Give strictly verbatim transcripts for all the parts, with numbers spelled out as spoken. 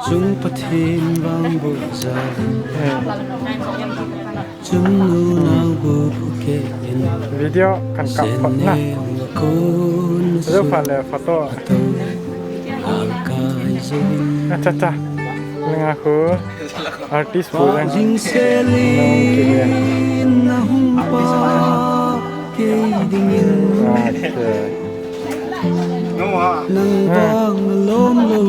Chung Pathen vang bu ja. Chung nu nau bu ke in. Video kan kap phot na. Zo pha le photo. Acha cha. Nga khu artist pu jeng. Nang vang lom lo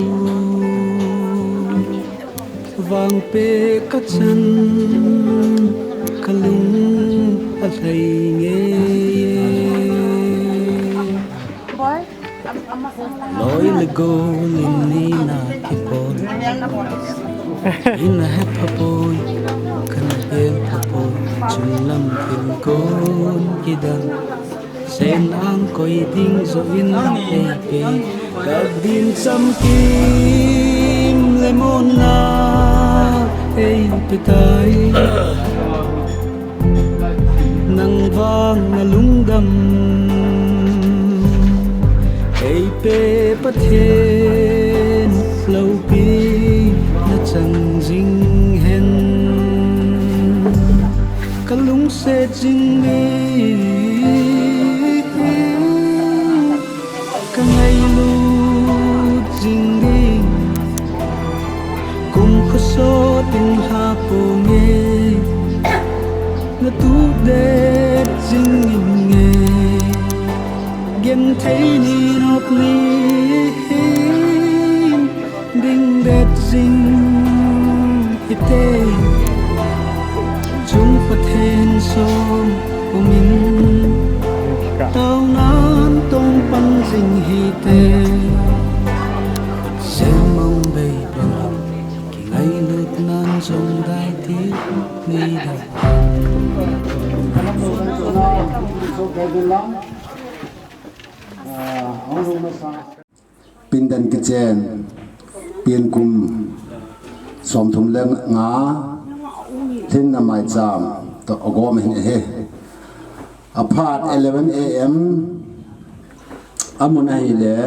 vang pe ka chan ka lung a hlei nge. Loi le gol in ni na kipon. Ina hepha poi, kana bel pha poi, chunglam pin kon kidang. Sen ang koi ding zo in ei pe. Dak din chamkim le mona ei pe tai. Nang vang na lungdam ei pe Pathen, lopi na chang jing hen. Ka lungset jing ding, ka ngailut jing ding. Kum khosot in ha po nge, na tu det jing in nge. Gen thei ni nok ni hin ding det jing hite. Chung Pathen som umin taunan tong pan jing hite. Sem mong bei bang, kingailut nan jong dai ti nei da. Pindan kichen, pin kum somthum le nga, lhinna maicham toh agom ahin ahi. Aphat eleven A M, amun ahile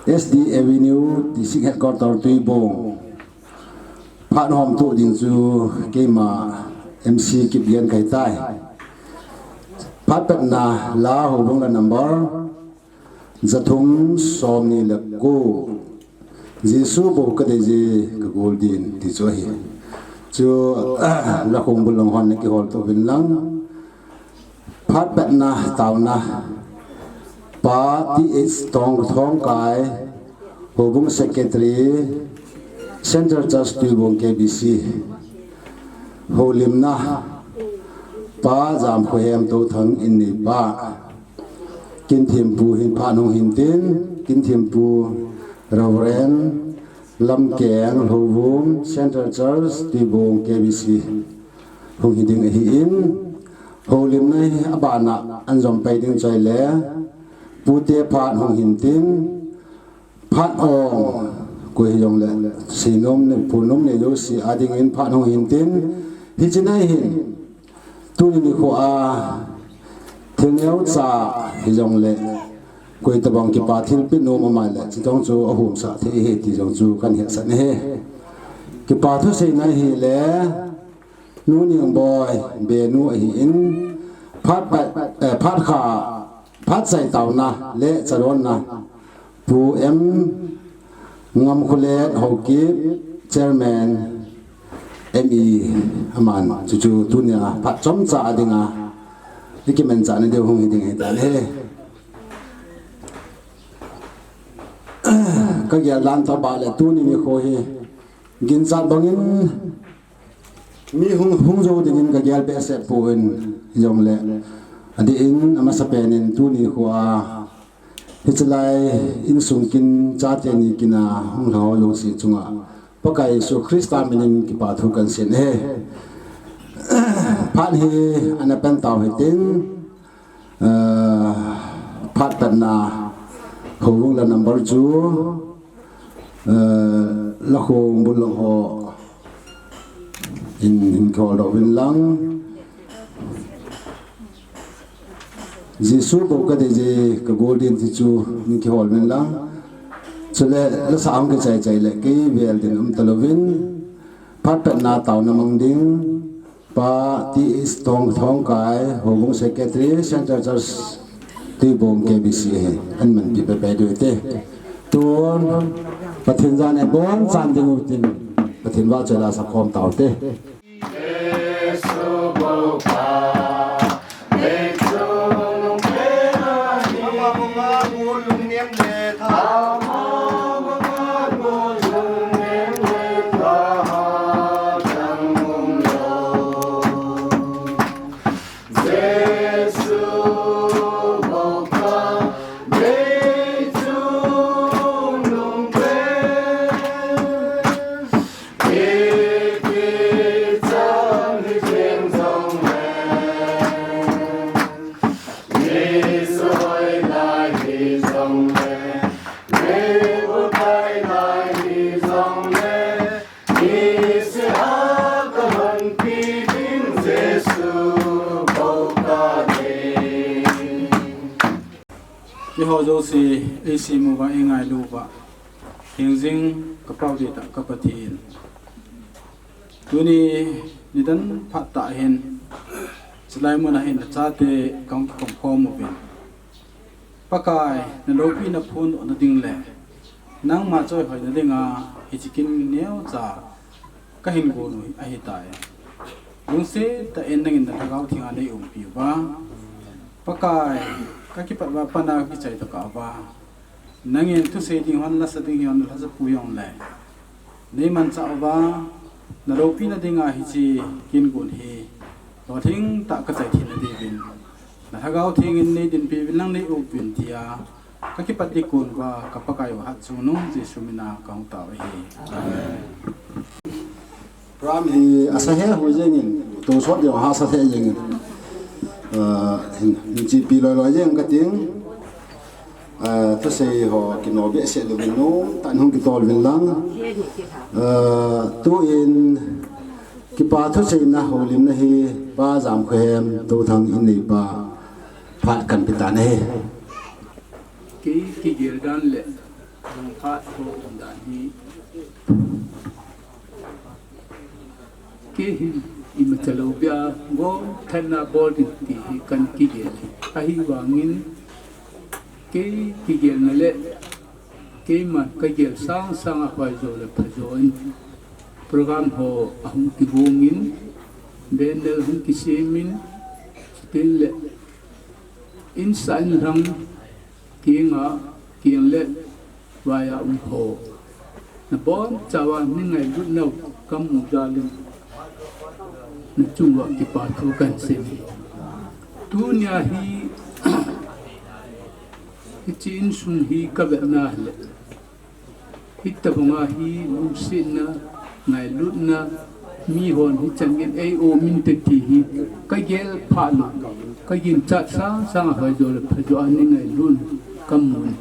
S D Avenue, District Headquarter, Tuibong. Phat hom tu ding chu keima M C Kipgen kahi tai. Phat patna la houbung la number jathum somni le ko. Jesu bou kadei je ka gol din ti chu ahi. Chu, la khongbul lang hon na kihol to vin lang. Phat patna tauna, Pa T H Thong, Thongkai, Houbung Secretary, Central Church Tuibong K B C. Houlimna, Pa Jamkhohem Touthang in neipa. Kinthempu hin phat hung hin tin, Kinthempu Reverend Lamkeng Houbung Central Church Tuibong K B C. Hung hi ding ahi in, houlimna hi abana an jom pai ding choi le, pute phat hung hin tin, phat ong, koi hi jong le, seinom ne, punom ne, jouse a ding in phat hung hin tin, hiche nai hin, tuni nikho a, thil neocha hi jong le, koi tabang kipa thilpeh nom ama le, chutong chu ahumsa thei ahi ti jong chu kan hetsah ahi. Kipa thusei nai hi le, Nu Ningboi, Benu ahi in, phat pai, eh, phat kha, phat chai tauna le chalonna, Pu M Ngamkholet Haokip, Chairman, M E, aman, chuchu tunia phat chomcha a dinga, i kimanchah na diu hung hi ding ahi tan ahi. Ka gel dan tobang le tuni nikho hi, ginchat bangin, Mi hung, hung jou dingin ka gel behseh poi, hijongle, adeh in amasapen in tuni nikho a, hiche lai insung kin, chate ni kin a hung lha ho jouse chunga, Pakai Jesu Christa min in kipa thu kan sei e. Phat hi ana pan tau hitin, eh, phat patna houbung la number two, eh, la khongbul lang ho in, in kihol doh uvin lang. Jesu bou kadei je ka gol din ti chu in kihol uvin lang. Chule lasa hung kichai chai le kei vel ding um talouvin, phat pet na taona mang ding Pa T S Thong, Thongkai, Houbung Secretary, Central Church, Tuibong K B C hi an manpi peh peh diu te. Tun Pathen jana bonchan ding u tin Pathen vahchoi la sakhom tau te. Eiho jouse, eisem uva, eingailu uva, hingjing kapao dihtah ka Pathen, tuni nidan phat tah hin, chulai mun a hin nachate kahung kikhom khom uvin, Pakai, naloupina phondohna ding le nangma choihoina dinga hiche kin neocha kahin gon u ahitai. Lungset tah in nangin na Lhagao Theng a neiumpi uva, Pakai, kakipat uva pat na kakichai tokah uva, nangin thusei ding hon, lasa ding hon, lhajapu jongle neimanchah uva, naloupina dinga hiche kin gon hi lolhing tah kachai theina diuvin, na Lhagao Theng in neidinpi uvin lang neium uvin tia kakipat ding kon uva ka Pakai u Hatchungnung Jesu mina kahung tao ahi. Program hi asa he ho jengin, tosot jong hahsa he jengin, ah, hin, hin chepi loi loi jeng kating. Ah, thusei ho kino behseh louvin, nomtah in hung kitol uvin lang. Ah, tun kipa thuseina houlimna hi Pa Jamkhohem Touthang in neipa phat kahin pe tan ahi. Kei kigel dan le lungphat ho dan hi, kei hin imacha lou beh a, gothatna bol ding ti hi kahin kigel e. Ahivangin kei kigelna le keiman kagel sangsang a hoijo le phajo in program ho ahung kigong in, banner hung kisem in, chuteng le insah inlhang, kenga, keng le vai a um ho, nabonchauva nei ngailutnau kamu jal in, nachung uva kipa thu kahin sei e. Tunia hi, hiche insung hi kavetna le, hitobanga hi lungsetna, ngailutna, mihon hichan gei eium inte ti hi kagel phat lou, kaginchat sangsang a hoijo le phajo a nei ngailut kamun.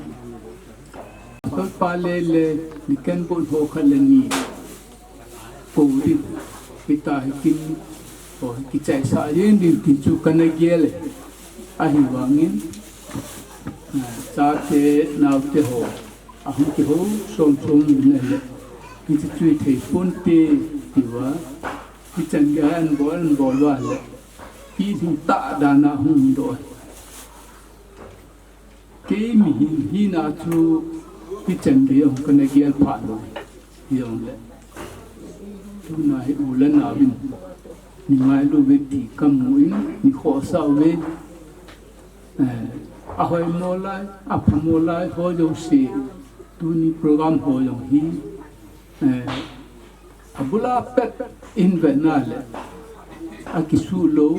Pastor pa le le, deacon bou ho khat le ni kou ding, hitia hi kin ho kichaisah jeng ding ti chu kana gel e. Ahivangin, ah, chate naote ho ahung kihou som som uvin ahile, hiche chu hithei ponte tiuva, hichan gei a anabol anabol uva ahile, pilhing tah dan a hung doh e. Kei mihem hina chu hichan gei jong kana gel phat lou, hijongle tuna hi u le naovin nei ngailu uve ti kamu in, nei khohsah uve. Eh, ahoimo lai, aphamo lai ho jouse, tuni program ho jong hi, eh, abul a pat in vetna le, akisuh lou,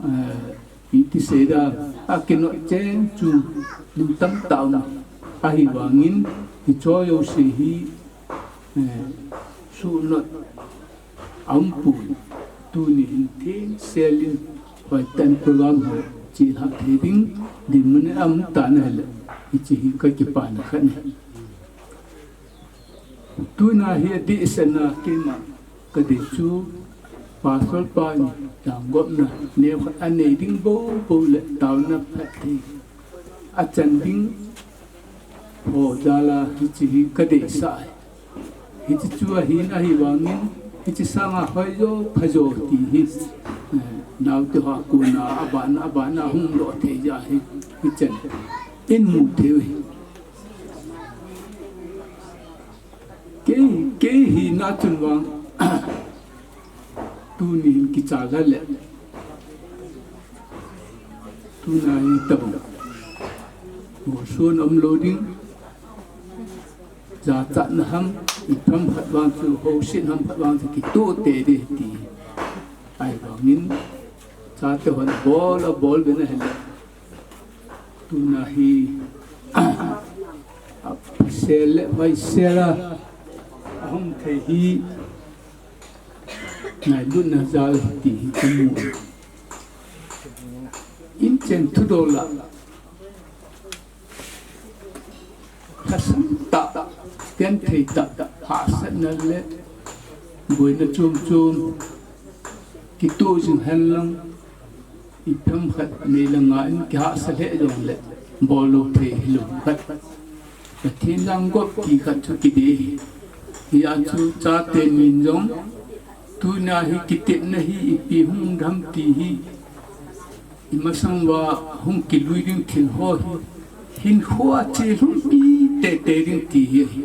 eh, iti seida, akinot cheng chu mi tamtah um, ahivangin hiche jouse hi, eh, suhnot aumpon, tuni hin thengsel in hoitah in program ho chelhah thei ding dinmun aum tan ahile, hiche hi kakipana khat ahi. Tuna hi adehset na keiman kadei chu, Pastor pa in jangopna neokhat anei ding bou bou le taona phatthei achan ding Ho jal a hiche hi kadeisah ahi. Hiche chu ahin ahivangin, hiche sanga hoijo phajo ti hi, eh, naote ho a kona, abana, abana hung doh thei jeh ahi, hichan in mu thei u ahi. Kei, kei hina chun vang, tuni hin kicha lha le. Tuna hi tabang. Ho sun umlou ding. Jachatna ham, ipi ham khat vang chu, housetna ham khat vang chu, kitoh tei ding ti. Ahivangin, chate hon abol, abol uvin ahile. Tuna hi, apasel le vaisel a, ahung thei hi, ngailutna jal ti hi kamu. Inchen thudol a, Thasam tah, genthei tah, hahsatna le boina chom chom, kitoh jing henlang, ipi ham khat nei le ngai in kihahsa lheh jongle, bol lou thei hilou khat. Pathen jangop ti khat chu kidei. Hia chu chate nin jong, tuna hi kitepna hi ipi hung dam ti hi, imasang uva hung kilui ding thil ho hi, hinkhoa chelhumpi teitei ding ti hi ahi.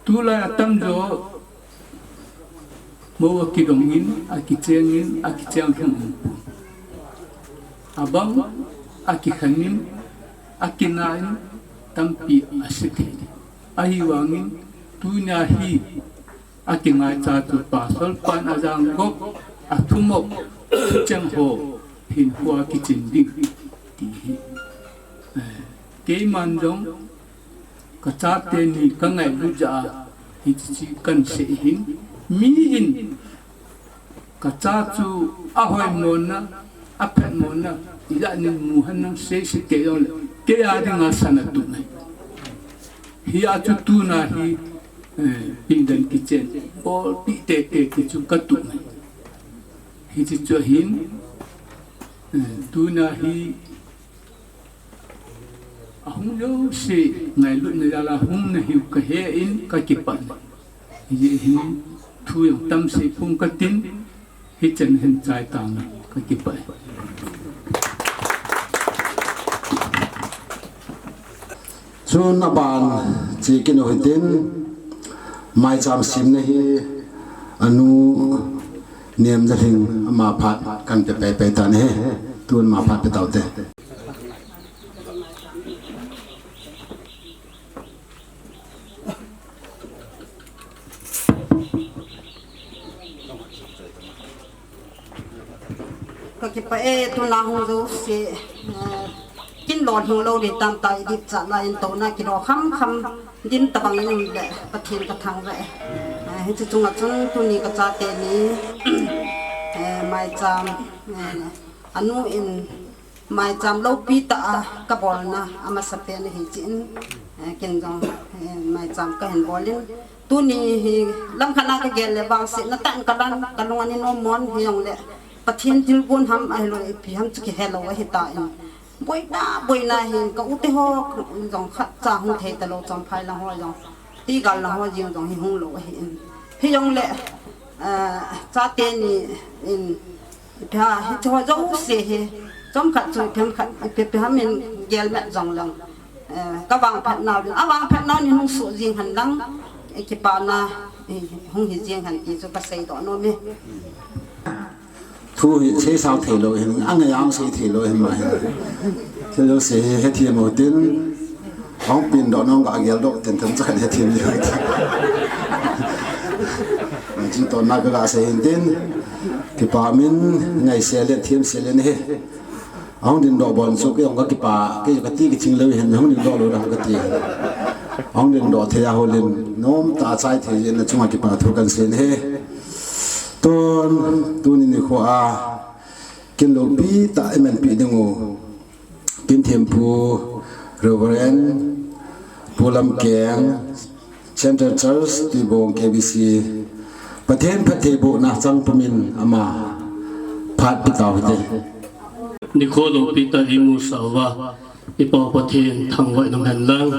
Tulai atamjo, mou akidongin, akichengin, akicheng lhung umpon. Abang, akikhanin, akinain, tampi ase thei. Ahivangin, tunia hi, akingaicha chu pastor pan ajangop, athumop, cheng ho, hinkhoa kichin ding, ti hi. Eh, keiman jong, kachate ni kangailut jeh a, hiche chu kahin sei hin, mi in, kacha chu ahoimona, aphetmona, ijat nin mu henlang seisei kei jongle, kei a dinga sana tup ahi. Hia chu tuna hi, eh, pingdan kichen, bolpi teitei ti chu katup ahi. Hiche chu ahin, eh, tuna hi, ahung jouse, ngailutna jal a hung nahiu kahe in kakipah e. Hijeh hin thu jong tamsei phong katin, hichan hin chai tange, kakipah e. Chun aban che kit u hitin, maicham semna hi anu Nemjalhing ama phat kahin pe pei pei tan ahi, tun ama phat pe taute. Kakipah e, tuna hung jouse, eh, kin lolhing lou ding tamtah idip chat lai in touna kilo kham kham ding tabang in um le Pathen kathangvah e. Eh, hiche chunga chun tuni kachate ni, eh, maicham, eh, anu in maicham loupi tah a kabolna amasapen ahi tin, eh, ken jong, eh, maicham kahin bol in. Tuni hi langkhat a kagel le vangsetna tah in kalan, kalung ani nom mon hijongle Pathen thilgon ham ahilou ipi ham chu kihelou ahitan. Boina, boina hin ka u te ho jong khatcha hung thei talou, Chongphai lang ho jong, Tigal lang ho jeng jong hi hung lou ahin. Hijongle, eh, chate ni in, ipi ham, hiche ho jouse hi, chomkhat chu ipi ham khat, ipi, ipi ham in gelmet jong lang. Eh, kavangphat nau ding, avangphat nau ni hung soh jeng hen lang, eh, kipana, eh, hung hi jeng hen ti chu kasei doh nom e. Thu hi seisao theilou hin, angai a hung sei theilou hin ma hin. Thil jouse hi hethem u hitin, hung pin doh nung kagel doh ten ten chakhat hethem u hitin. Chingtonna kaga sei hin tin, kipah min, ngaise le themse le nahi. Ahung dingdoh bon chu kei jong kakipah, kei jong kati kiching lou hin, hung dingdoh lou dam kati. Ahung dingdoh thei a houlim, nomtah a chai thei jeh in achunga kipathu kahin sei ahi. Tun, tuni nikho a, kin loupi tah a imanpi ding u, kin thempu, Reverend Pu Lamkeng, Central Church, Tuibong K B C, Pathen phattheibohna chang pumin ama phat pe tau hite. Nikho loupi tah imusah uva, Kipa Pathen thangvah in umhen lang,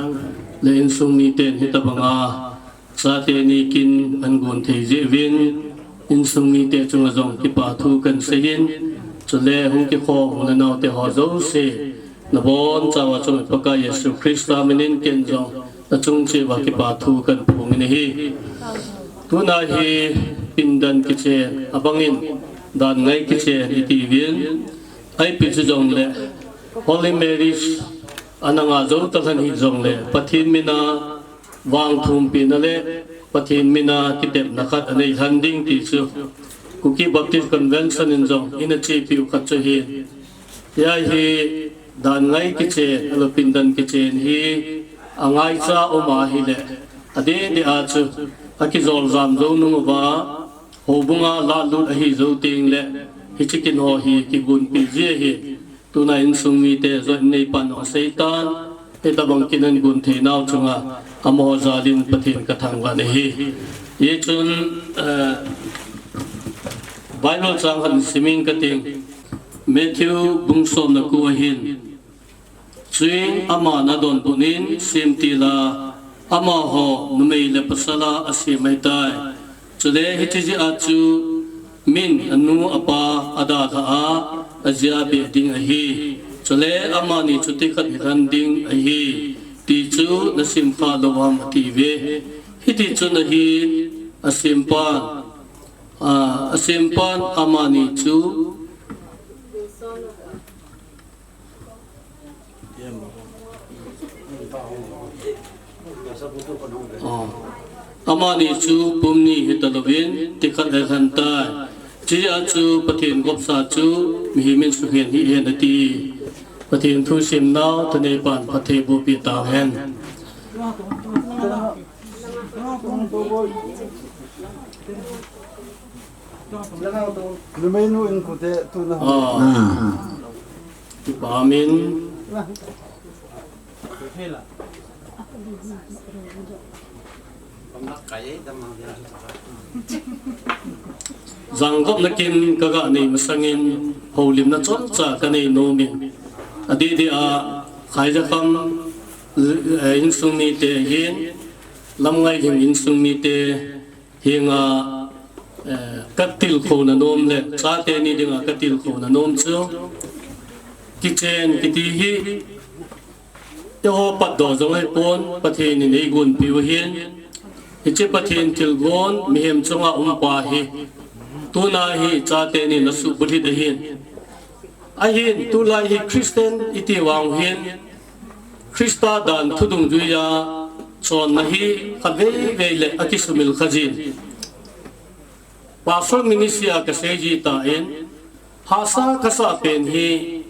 le insung miten hitabanga chate ni kin ahin gon thei jeh uvin, insung mite chunga jong kipa thu kahin seiyin, chule hung kikhom u le naote ho jouse, nabonchauva chunga Pakai Jesu Christa minin ken jong nachung cheh uva kipa thu kahin phong in ahi. Tuna hi pindan kichen, abangin dan ngai kichen iti uvin, ipi chu jongle Holy Marriage ana ngah jou talhen hih jongle Pathen mina vangthumpina le Pathen mina kitepna khat anei lhen ding ti chu Kuki Baptist Convention in jong ina chepiu khat chu ahin. Hiya hi dan ngai kichen, ahilou pindan kichen hi angaicha um ahile, adeh deh a chu akijol jam jou nung uva, houbunga lalut ahi jou tengle, hiche kin ho hi kigonpi ji ahi. Tuna insung mite jong inneipan jong aseitan, hitabang kin ahin gon theinau chunga amaho jalin Pathen kathangvah in ahi. Hichun, eh, Bible chang khat simin kating, Matthew bung somna ko ahin. Chuin aman adonbut in, semtil a amaho numei le pasal a asem ahitai. Chule hiche jeh a chu min anu apa adalhah a, ajia beh ding ahi. Chule amani chu tekhat hilhen ding ahi, ti chu nasim kha lou ham atiuve. Hiti chun ahi, asempan, a, asempan amani chu Amani chu pum ni hitalouvin, tekhat ahilhen tai. Hichea chu Pathen gopsa chu mihem in sukhen hih hen ati. Pathen thusim nau, thaneipan phatthei bohpi tauhen. Numei nu in kote tuna. Ah. Kipa min. Jangopna kin kaga nei masangin houlimna chomcha kanei nomin. Adeh deh a Khaijakham, eh, insung mite hin, Lamngailhing insung mite, Hinga, eh, katilkhouna nom le, chate ni dinga katilkhouna nom chu. Kichen kiti hi, eiho patdoh jong ahipon, Pathen in eigonpiu ahin. Hiche Pathen thilgon, mihem chunga umpa hi. Tuna hi chate ni nasuhbulhit ahin. Ahin, tulai hi Christian iti vang hin, Christa dan thudungjuia chonna hi khatvei vei le akisumil kha jin. Pastor ministry a kasei ji tan, hahsa kasah pen hi,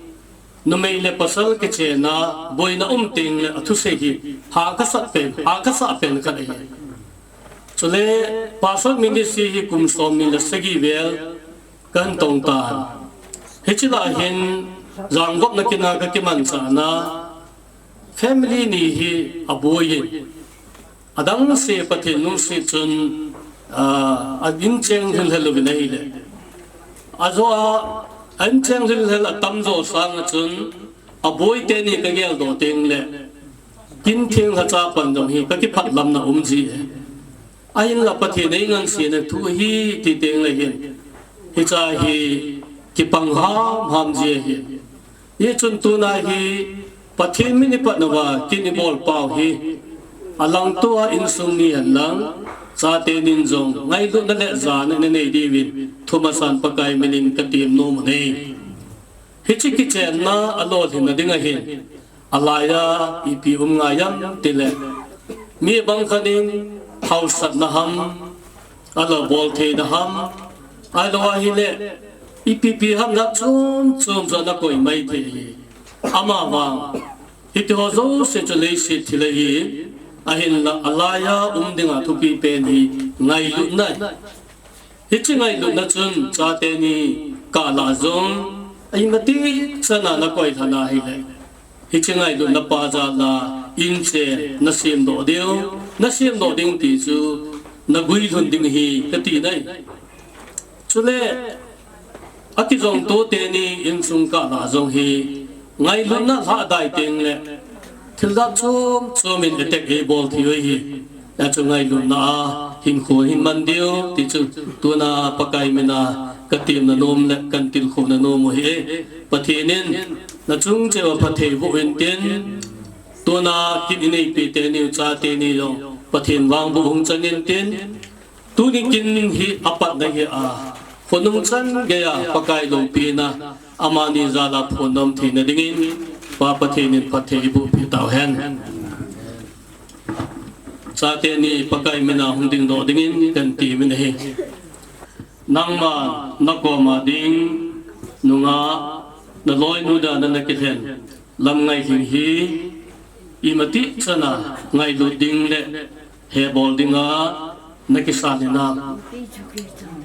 numei le pasal kichenna, boina um teng le athusei hi, hah kasah pen, hah kasah pen khat ahi. Chule, Pastor ministry hi kum somni le sagi vel, Kahin tong tan. Hiche lah hin, jangopna kin a kakimanchah na, family ni hi aboi in. Adang se Pathen lungset chun, ah, a incheng lhilhel uvin ahile. Ajo a, a incheng lhilhel atamjo sanga chun, aboi teni kageldoh teng le. Kin theng lhacha pan jong hi kakiphatlamna um ji e. Ahinla Pathen in eingansena thu ahi ti teng le hin. Hiche hi kipang hamham ji ahi. Hichun tuna hi Pathen min ipatnauva kin ibol pau hi. Alangtoa insung ni hen lang. Chate nin jong ngailutna le jana nanei diuvin. Thumasan Pakai minin katem nom e. Hiche kichenna alolhinna ding ahin. Alaiya ipi um ngai ham tile. Mi bang khat in hausatna ham, alah boltheina ham, ahilou ahile, ipi pi ham na chom chom jong nakoi maithei. Amavang, hitiho jouse chu leiset thil ahi, ahinla alaiya um dinga thupi pen hi ngailutna ahi. Hiche ngailutna chun chate ni kah lah jong, imatih chana nakoi lhon ahile. Hiche ngailutna pa jal a inchen nasemdoh diu, nasemdoh ding ti chu naguilhun ding ahi kati nai. Chule, akijongto teni insung kah lah jong hi, Ngailutna lhadai teng le thil dang chom chom in attack eibol thei u ahi. Achu ngailutna a hinkho hi man diu ti chu tuna Pakai mina katemna nom le katilkhouna nom u ahi. Pathen in nachung cheh uva phatthei boh in tin, tuna kin ineipi teni u chate ni jong Pathen vangboh hung chang in tin, tuni kin hi apatna hi a, khonung chan geiya Pakai loupina amani jal a phondoh theina dingin Pa Pathen in phatthei eiboh peh tauhen. Chate ni Pakai mina hung dingdoh dingin katemin ahi. Nangma nakoma ding nunga naloinu dan a nakilhen Lamngailhing hi imatih chana ngailut ding le hebol dinga nakisan hinam?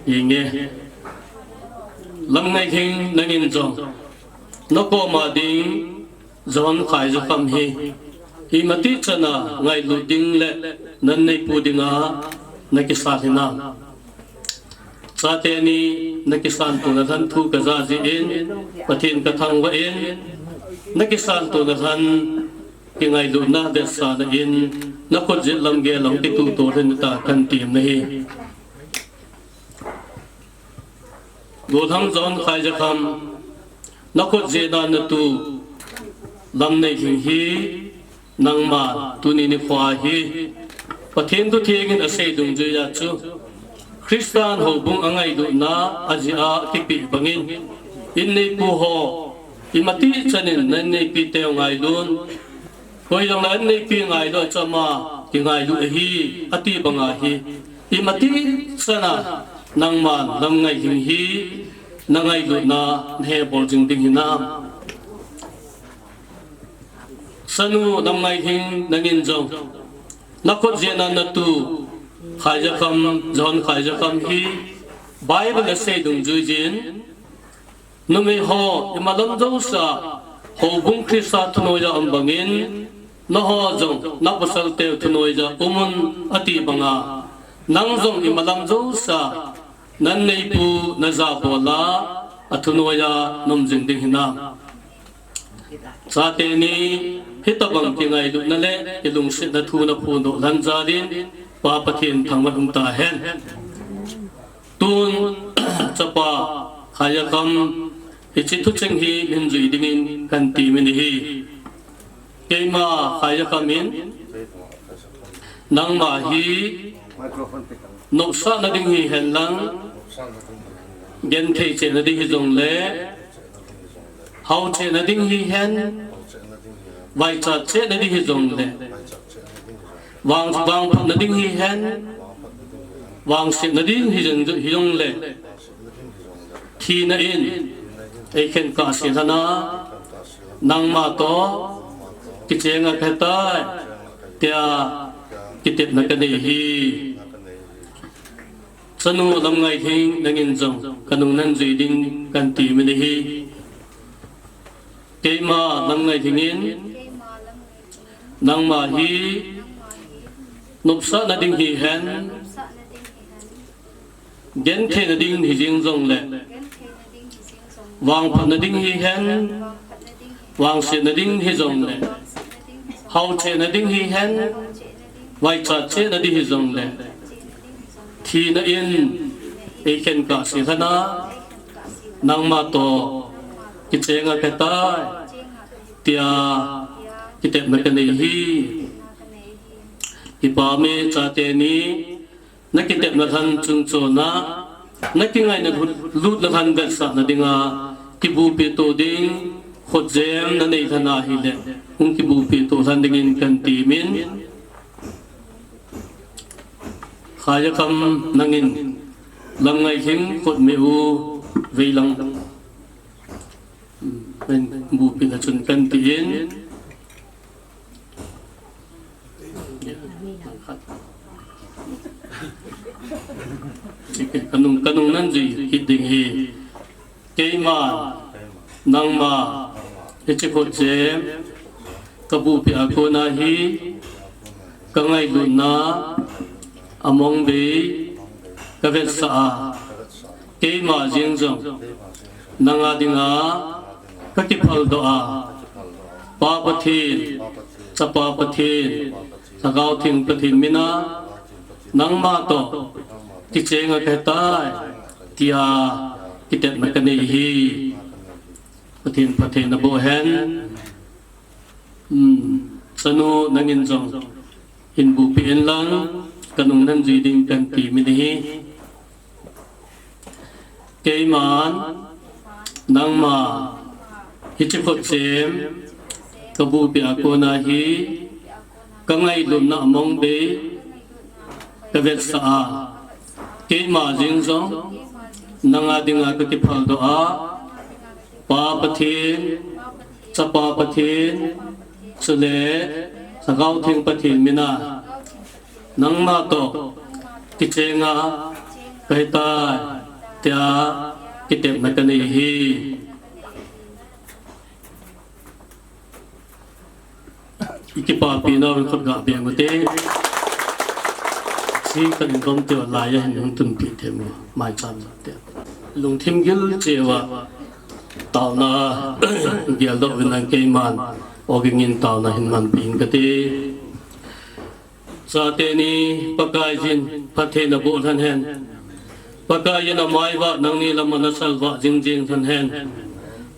Hinge. Lamngailhing nangin jong nakoma ding John Khaijakham hi imatih chana ngailut ding le nanneipu dinga nakisan hinam? Chate ni nakisan tona lhan thu kaja jeh in Pathen kathangvah in, nakisan tona lhan kingailutna vetsahna in nakhut jet lam gel a hung kituto lhon ta katem nahi. Golhang John Khaijakham, nakhut jetna natu Lamngailhing hi nangma tuni nikho hi Pathen thutheng in asei dungjuiya chu Christian houbung angailutna ajeh a kipeh bangin, inneipu ho imatih chanin nanneipiteu ngailun, koi jong le anneipi ngailu a chu ama kingailu ahi, ati banga hi imatih chana nangman Lamngailhing hi nangailutna nahebol jing ding hinam? Sanu Lamngailhing nangin jong nakhut jetna natu Khaijakham, John Khaijakham hi Bible asei dungjui jin, numei ho imalam jousea houbung Christa thunoiya um bangin, nangho jong napasalteu thunoiya umun ati banga, nang jong imalam jousea nanneipu najabol a athunoiya naum jing ding hinam? Chate ni hitobang kingailutna le kilungsetna thu naphondoh lhon jal in Pa Pathen thangvah in umtahen. Tun chapa Khaijakham hiche thucheng hi hin jui dingin katemin ahi. Keima Khaijakham in nangma hi nopsahna ding hihen lang, genthei chehna ding hijongle, hao chehna ding hihen, vaichat chehna ding hijongle, vang, vangphatna ding hihen, vangsetna ding hijong, hijongle, thina in eikhen kahse lhon a, nangma toh kichenga kahitai, tia kitepna kanei ahi. Chanu Lamngailhing nangin jong kanung nan jui ding katemin ahi. Keima Lamngailhing in nangma hi nopsahna ding hihen, gentheina ding hijing jongle, vangphatna ding hihen, vangsetna ding hijongle, hao chehna ding hihen, vaichat chehna ding hijongle, thina in eikhen kahse lhon a, nangma toh kichenga kahitai, tia kitepna kanei ahi. Kipa me, chate ni nakitepna lhon chungchon a, nakingaina lut, lutna lhon vetsahna dinga kibupi to ding khutjem nanei lhon ahile, hung kibupi to lhon dingin katemin. Khaijakham nangin Lamngailhing khut me u veilang, bupina chun katin. Kanung, kanung nan jui kit ding ahi. Keima, nangma, hiche khutjem kabupi a kona hi kangailutna among bei kavetsah a, keima jeng jong nanga dinga kakiphaldoh a, Pa Pathen, Chapa Pathen, Lhagao Theng Pathen mina, nangma toh kichenga kahitai, tia kitepna kanei ahi. Pathen phatthei naboh hen. Hmm, chanu nangin jong hin bupi in lang, kanung nan jui ding kan ti min ahi. Keiman, nangma, hiche khutchem, kabupi a kona hi, kangailutna among bei, kavetsah a. Keima jeng jong, nanga dinga kakiphaldoh a, Pa Pathen, Chapa Pathen, chule Lhagao Theng Pathen mina, nangma toh kichenga kahitai, tia kitepna kanei ahi. Ikipapi nau khut gabeng ute. Chi kanin gom teu laiya hin hung tunpi thei mo, maicham te. Lungthim gil cheuva taona geldoh uvin lang keiman ogin taona hin manpi in kate. Chate ni, Pakaiyin phatthei naboh lhon hen. Pakaiyin amaivah nangni lama nasalvah jingjing lhon hen.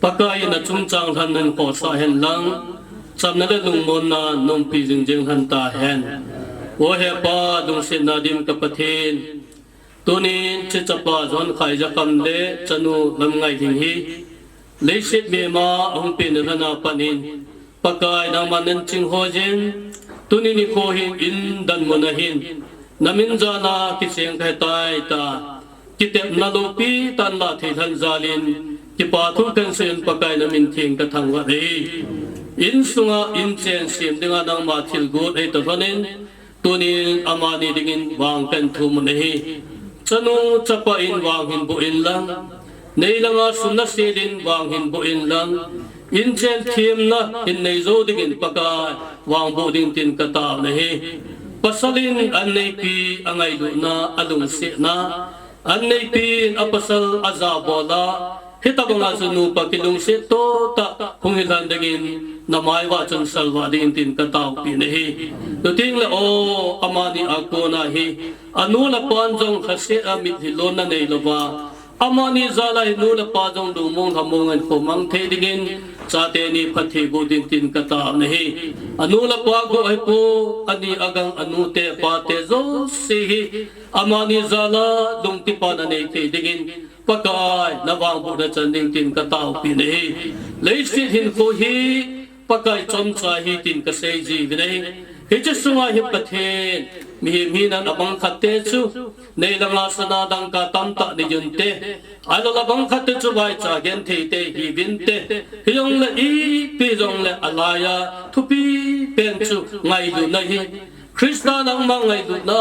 Pakaiyin achungchang lhon nahin khohsah hen lang, chamna le lungmonna naumpi jingjing lhon tahen. O Hepa, lungsetna dim ka Pathen. Tunin hiche chapa John Khaijakham le chanu Lamngailhing hi leiset mima ahung pen lhon a pat in, Pakai nangman nahin chinghoiyin, tuni nikho hin in dan mun a hin, namin jal a kicheng kahitai tia kitepna loupi tah in lah thei lhon jal in, kipathu kahin seiyin Pakai namin theng kathangvah e. Insunga inchen sem dinga nangma thilgon eito lhon in, tunin amani dingin vang kahin thum u ahi. Chanu chapa in vang hin boh in lang, nei langa sum le pai in vang hin boh in lang, inchen themna hin nei jou dingin Pakai vang boh ding tin katao u ahi. Pasal in anneipi angailutna, alungsetna, anneipin apasal ajabol a, hitabanga chu nupa kilungset toh tah hung hi lhon dingin namaivah chun salvah ding tin kataopi u ahi. Chuteng le o, amani a kona hi, anu le apan jong lhaset a mitlhi lonna neilouva, amani jal a hi nu le apa jong lungmong lhamong in khomang thei dingin, chate ni phatthei boh ding tin katao u ahi. Anu le apa go hi po, ani agang anu te apa te jouse hi, amani jal a lungkipa na nei thei dingin, Pakai navangbohna chan ding tin kataopi u ahi. Leiset hinkho hi Pakai chomcha ahi tin kasei jiuvin ahi. Hiche sunga hi Pathen, mihem hina abang khat te chu, nei langa sana dangka tamtah nei uvin te, ahilou le abang khat te chu vaicha genthei te hiuvin te, hijongle ipi jongle alaiya thupi pen chu ngailutna ahi. Christa nangma ngailutna,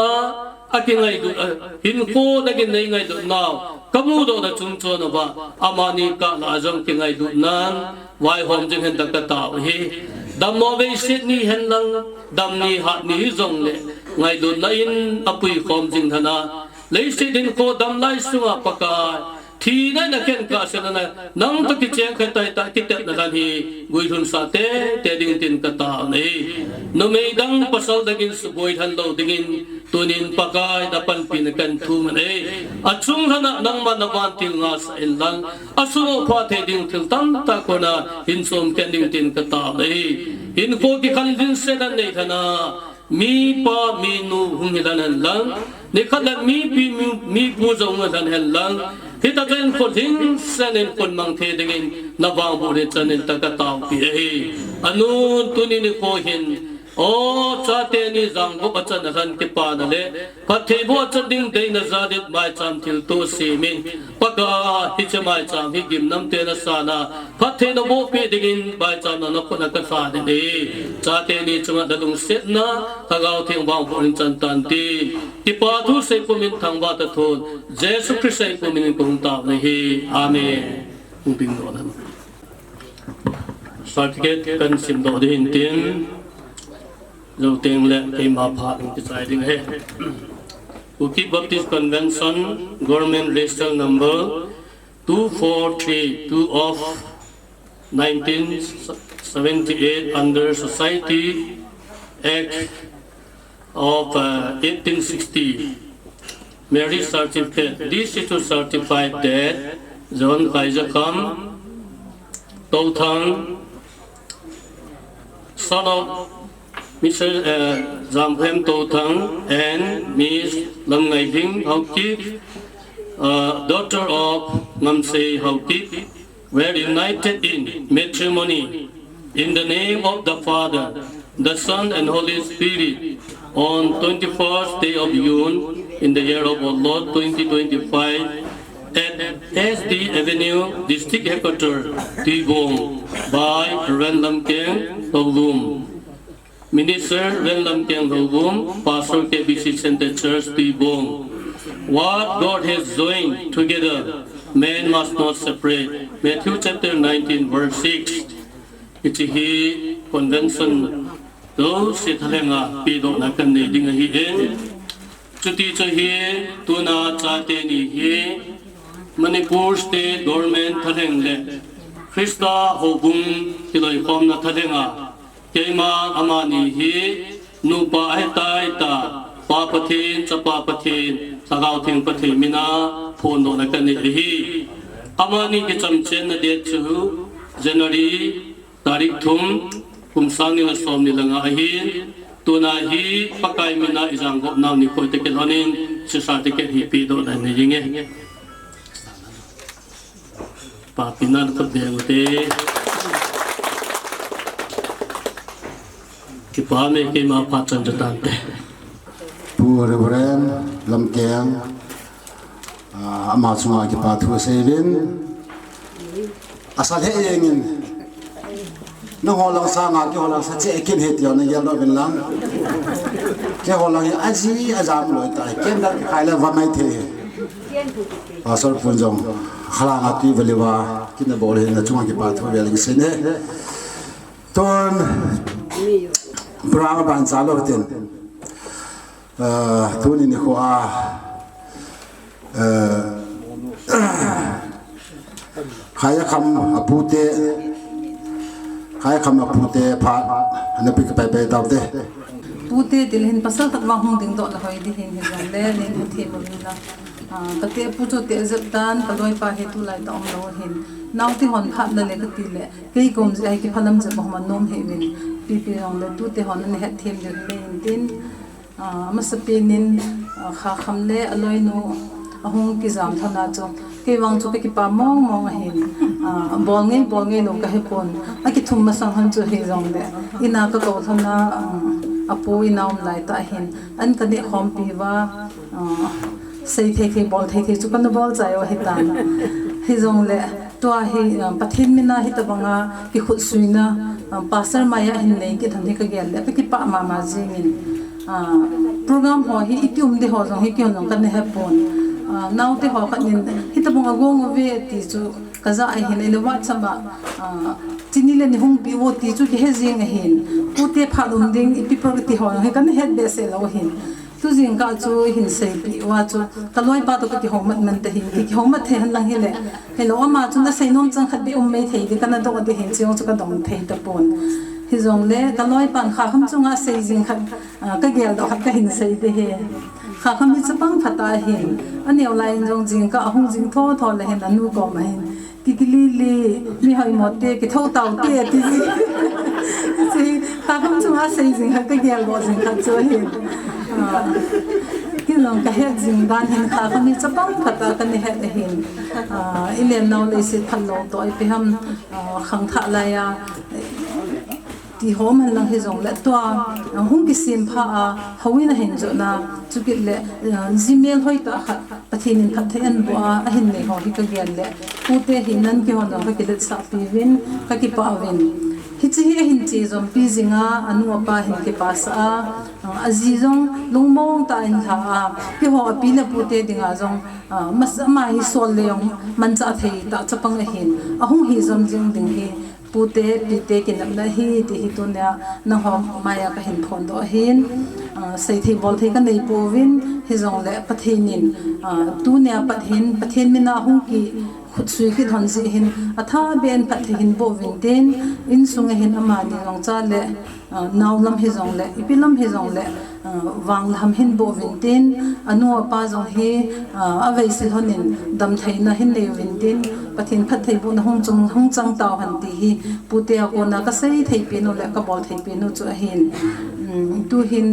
akingailut, a, hinkho nangin nei ngailut nau, kamudoh na chungchon uva, amani kah lah a jong kingailutnan, vaihom jing hen tia katao u ahi. Dammo veiset ni hen lang, dam ni hat ni hijongle, ngailutna in apuikhom jing lhon a, leiset hinkho damlai sunga Pakai, thina in akhen kahsen a, nang toh kicheng kahitai tia kitepna lhon hi guilhunsah teitei ding tin katao u ahi. Numei dang pasal dang in suboi lhon lou dingin, tunin Pakai napanpina kahin thum u ahi. Achung lhon a nangman navantil ngasah in lang, asung u phathei ding thil tamtah kona hin chom khen ding tin katao u ahi. Hinkho kikhenlhin set a nei lhon a, mipa minu hung hi lhon hen lang, nikhat le mipi mi, mipu jong hung hi lhon hen lang, hitia chu hinkho lhingset in khonmang thei dingin navangboh ding chan in tia kataopi u ahi. Anun tuni nikho hin, o, chate ni jangop a chan a lhon kipana le phatthei boh a chan ding deina jal in maicham thilto semin, Pakai, hiche maicham hi gimnamte nasan a, phatthei nabohpeh dingin maicham na nakhut a kalhan in ahi. Chate ni chunga nalungsetna, Lhagao Theng vangboh in chan tan tin, kipathu seipum in thangvah tathon, Jesu Christa seipum in kahung tao u ahi. Amen. Hung ding doh hen. Certificate kahin simdoh ding hin tin, jou teng le keima phat hung kichai ding ahi. Kuki Baptist Convention, Government Register Number two four three two of nineteen seventy-eight under Society Act of uh, eighteen sixty. Marriage certificate. This is to certify that John Kaijakam Tothang, son of Mister Uh, Zamkhem Tothang and Miss Lamngaihing Haokip, uh, daughter of Ngamsei Haokip, were united in matrimony in the name of the Father, the Son, and Holy Spirit on twenty-first day of June in the year of our Lord twenty twenty-five at S D Avenue, District Headquarters, Tuibong, by Reverend Lamkeng Lhoulum. Minister Reverend Lamkeng Lhoulum, Pastor K B C Center Church, Tuibong. What God has joined together, man must not separate. Matthew chapter nineteen, verse six. Hiche hi convention jouse thalhenga pedohna kanei ding ahin. Chuti chu hi tuna chate ni hi Manipur State Government thalheng le Christa houbung kiloikhomna thalhenga, keima amani hi nupa ahitai ta, Pa Pathen, Chapa Pathen, Lhagao Theng Pathen mina phondohna kanei ahi. Amani kichomchenna date chu January tarik thum, kum sang ni le som ni le nga ahin, tuna hi Pakai mina ijang gop nau nikho te kilhonin, sisa te kit hi pedohna nei inge. Papi nan khut beng ute. Kipa me keima phat chan chu tante. Pu Reverend Lamkeng, ah, ama chunga kipa thu seivin. Asa lheh jengin. Nangho lang sanga keiho lang sa cheh kin he tia nagel doh uvin lang. Keiho lang hi aji ajam loi tai. Ken dal khai le va mai thei. Pastor Pun jong khalang a tui valiva kina bol hin na chunga kipa thu vel in sin he. Tun program aban cha lou tin. Ah, tuni nikho a, ah, Khaijakham apute, Khaijakham apute phat ana pe ka pai pai taute. Pute ti le hin pasal khat vang hung dingdoh le hoi ding hin, hijongle nei hethem uvin lang. Ah, kate pu chu teh jep tan, kaloipa hi tulai tah umlou hin. Naote hon phat na le kati le, kei kom jeh a hi kiphalam jep a hung nom hih uvin. Ipi pi jongle tute hon ana hethem diu le hin tin. Ah, amasapen in, ah, Khakham le aloinu ahung kijam lhon a chu, kei vang chu kakipah mong mong ahin. Ah, bol ngei, bol ngei lou kahe pon. Akithum masang lhon chu hijongle, in a kakou lhon a, ah, apu in a um lai tah ahin, an kaneh khompi uva, ah, sei thei thei, bol thei thei chu kana bol chai u ahitan. Hijongle, tua hi, ah, Pathen mina hitabanga kikhutsuina, ah, Pastor Maya hin nei kit lhon hi kagel le, kakipah mama jengin. Ah, program ho hi iti um ding ho jong hi keihon jong kana hepon. Ah, naote ho khat in hitabang agong uve ti chu kajah ahin, ahile WhatsApp a, ah, chini le nei hungpeh uvo ti chu kihe jeng ahin. Pute phat um ding, ipi pro ti ho jong hi kana het behseh lou ahin. Tu jingkah chu hin seipeh uva chu, kaloipa toh kakihoumat man tahih, kakihoumat thei hen lang hile. Hello, ama chun asei nom chang khat beh um mai thei ding kana doh ding hin, chujong chu kadong thei tapon. Hijongle, kaloipan Khakham chunga sei jing khat, ah, kageldoh khat kahin sei ding ahi. Khakham hi chapang phatah ahin, aneo lai in jong jingkah ahung jing tho tho le hin anu koma hin, Kikilili, mi hoimo te, kithou tau te, ati ji. Hiche, Khakham chunga sei jing khat, kagel bou jing khat chu ahin. Ah, kei jong kahet jing dan hin Khakham hi chapang phatah kana het ahin. Ah, i lennau leiset phalou toh, ipi ham, ah, khangthah laiya, ti hom hen lang hijongle tua, ah, hung kisem pha a, houin ahin jotna, chukit le, ah, jimel hoitah khat, Pathen in phatthei ahin boh a, ahin nei ho hi kagel le, pute hi nan keihon jong kakiletsahpi uvin, kakipah uvin. Hiche hi ahin che jompi jing a, anu apa hin kipasah a, ah, aji jong lungmong tah in lha a, keiho api le pute dinga jong, ah, mas-, ama hi sol le jong manchah thei tah chapang ahin, ahung hi jom jing ding hi, Pute, pite kinepna ahi, ti hi tunia nangho maiya kahin phondoh ahin, ah, seithei bolthei kanei pouvin, hijongle Pathen in, ah, tunia pat hin, Pathen mina hung ki, khutsui khit hon jeh hin, atha ben phatthei hin boh uvin tin, insung a hin amani jong cha le, ah, nao lam hijongle, ipi lam hijongle, ah, vang lam hin boh uvin tin, anu apa jong hi, ah, aveisil hon in damtheina hin nei uvin tin, Pathen phattheibohna hung chung, hung chang tauhen ti hi, pute a kona kasei thei penu le kabol thei penu chu ahin. Um, tuhin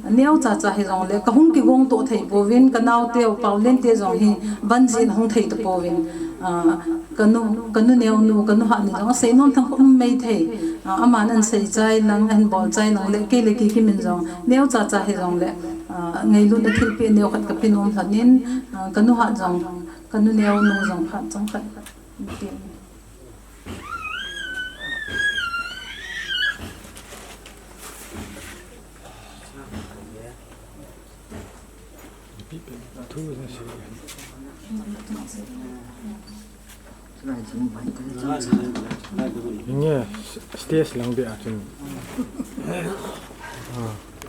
neocha cha hijongle, kahung kigong to thei pouvin, kanaote u Paolen te jong hi, banjin hung thei ta pouvin. Ah, kanu, kanu neo nu, kanu hat ni jong asei nom thang um mei thei. Ah, aman ahin sei chai lang, ahin bol chai lang le, kei le kei kimin jong, neocha cha hijongle, ah, ngailutna thilpeh neo khat kape nom lhon in, ah, kanu hat jong, kanu neo nu jong phat chomkhat. Inge, stage lang bia chun.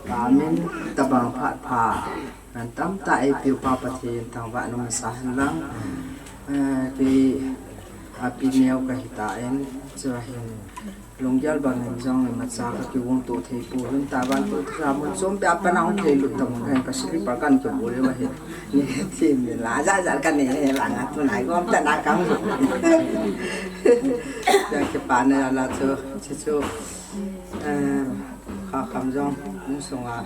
Amen. Tabang phat pha. Nan tamtah eipeu pa Pathen thangvahna masa hen lang. Eh, kei api neo kahi tan, chua hin. Lunggel bangin jong imacha kakigong to thei pouvin, tavan tu tha mun chom pia pa nahung thei lut ta mun kahin ka slipper kahin kibol uva hi. Ni thim ni la ja ja kanei he la nga tu nai gom ta na kang. Ja kipa na la chu, chu chu. Eh, kha kham jong, insunga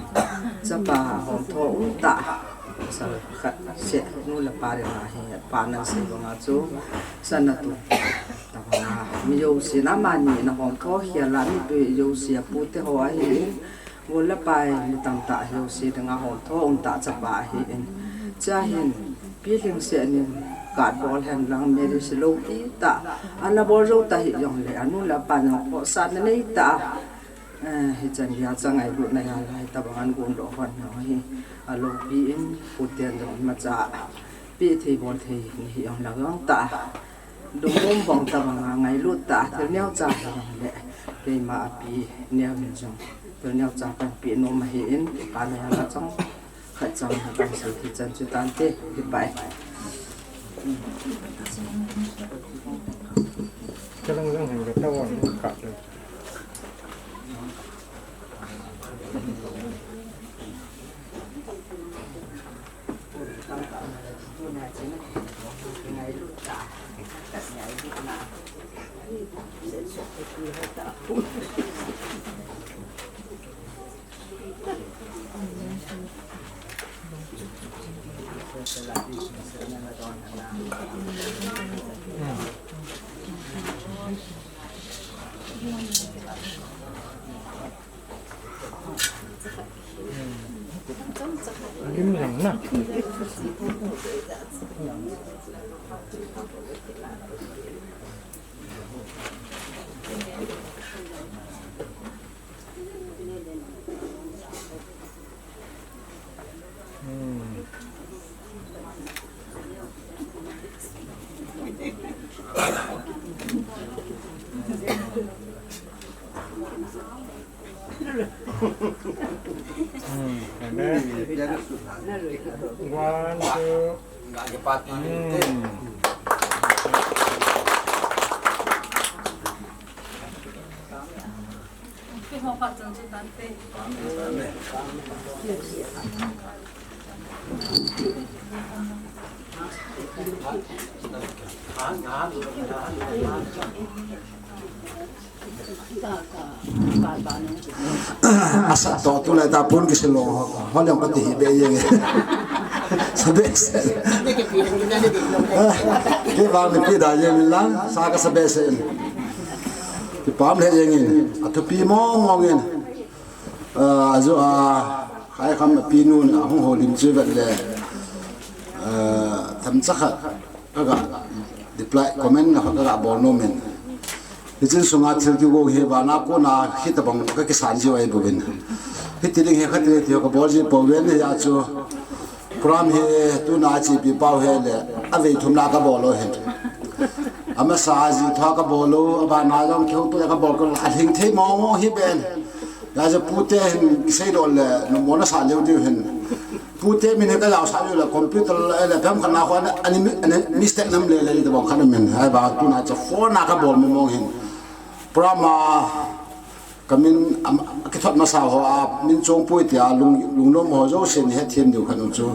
chapa hom tho um ta. Pasal khat seh nu le pa dinga hi, pa nan sei banga chu, sana tu. Tabanga, mi jouse na mani na hom tho khel a, mipi jouse a pute ho ahin, gol le pai mi tamtah jouse dinga hom tho um ta chapa ahin. Chua hin, pilhing seh nin, kat bol hen lang, Mary Silou ti ta, ana bol jou ta hijongle, anu le apa jong khohsahna nei ta. Eh, hichan geiya chang ngailutna a lai tabang an gon doh hon hi alopi in, pute in jong imacha peh thei bol thei ni hi jong la gong ta. Dungmong bong tabanga ngailut ta, thil neocha hijongle, keima api neo hin jong, thil neocha kahin pe nom ahin, kana jong la chang. Khat chang, khat chang sei thei chan chu tante, kipa e. Kalang lang hen ka tawang ka. Lim lang na. Hmm, amen. One, two. Hmm. Asa to tu lai ta pun kisi lo ho le ka ti hi be yeng. Sa be se. Ke ba mi pi da yeng lang sa ka sa be se. Kipah le jeng in, athupi mong mong in, ah, ajo a, Khaikham api nun, ahung houlim chu vet le, ah, themcha khat, kaga reply, comment na khat kaga bol nom in. Hichin sunga thil kigong hi vana kona hitabang kakisan jiu ahi bouvin. Hiti ding hi khat le ti kabol ji pouvin hia chu. Program hi tuna chepi pau hi le, avei thum na kabol u hin. Amasa a ji thua kabol u, abana jong keu tu kabol ko, alhing thei mong mong hi ben. Hijeh a pute hin kisei doh le, nommo nasa leu diu hin. Pute min hi ka jaosah u le computer le, le pem khat na ho ani, ani mistake nam le le tabang khat min. Ahivang tuna chu phone a ka bol mong mong hin. Program a ka min, am, kithot masa ho a min chong pui tia lung, lungnom ho jouse nei hethem diu khat u chu.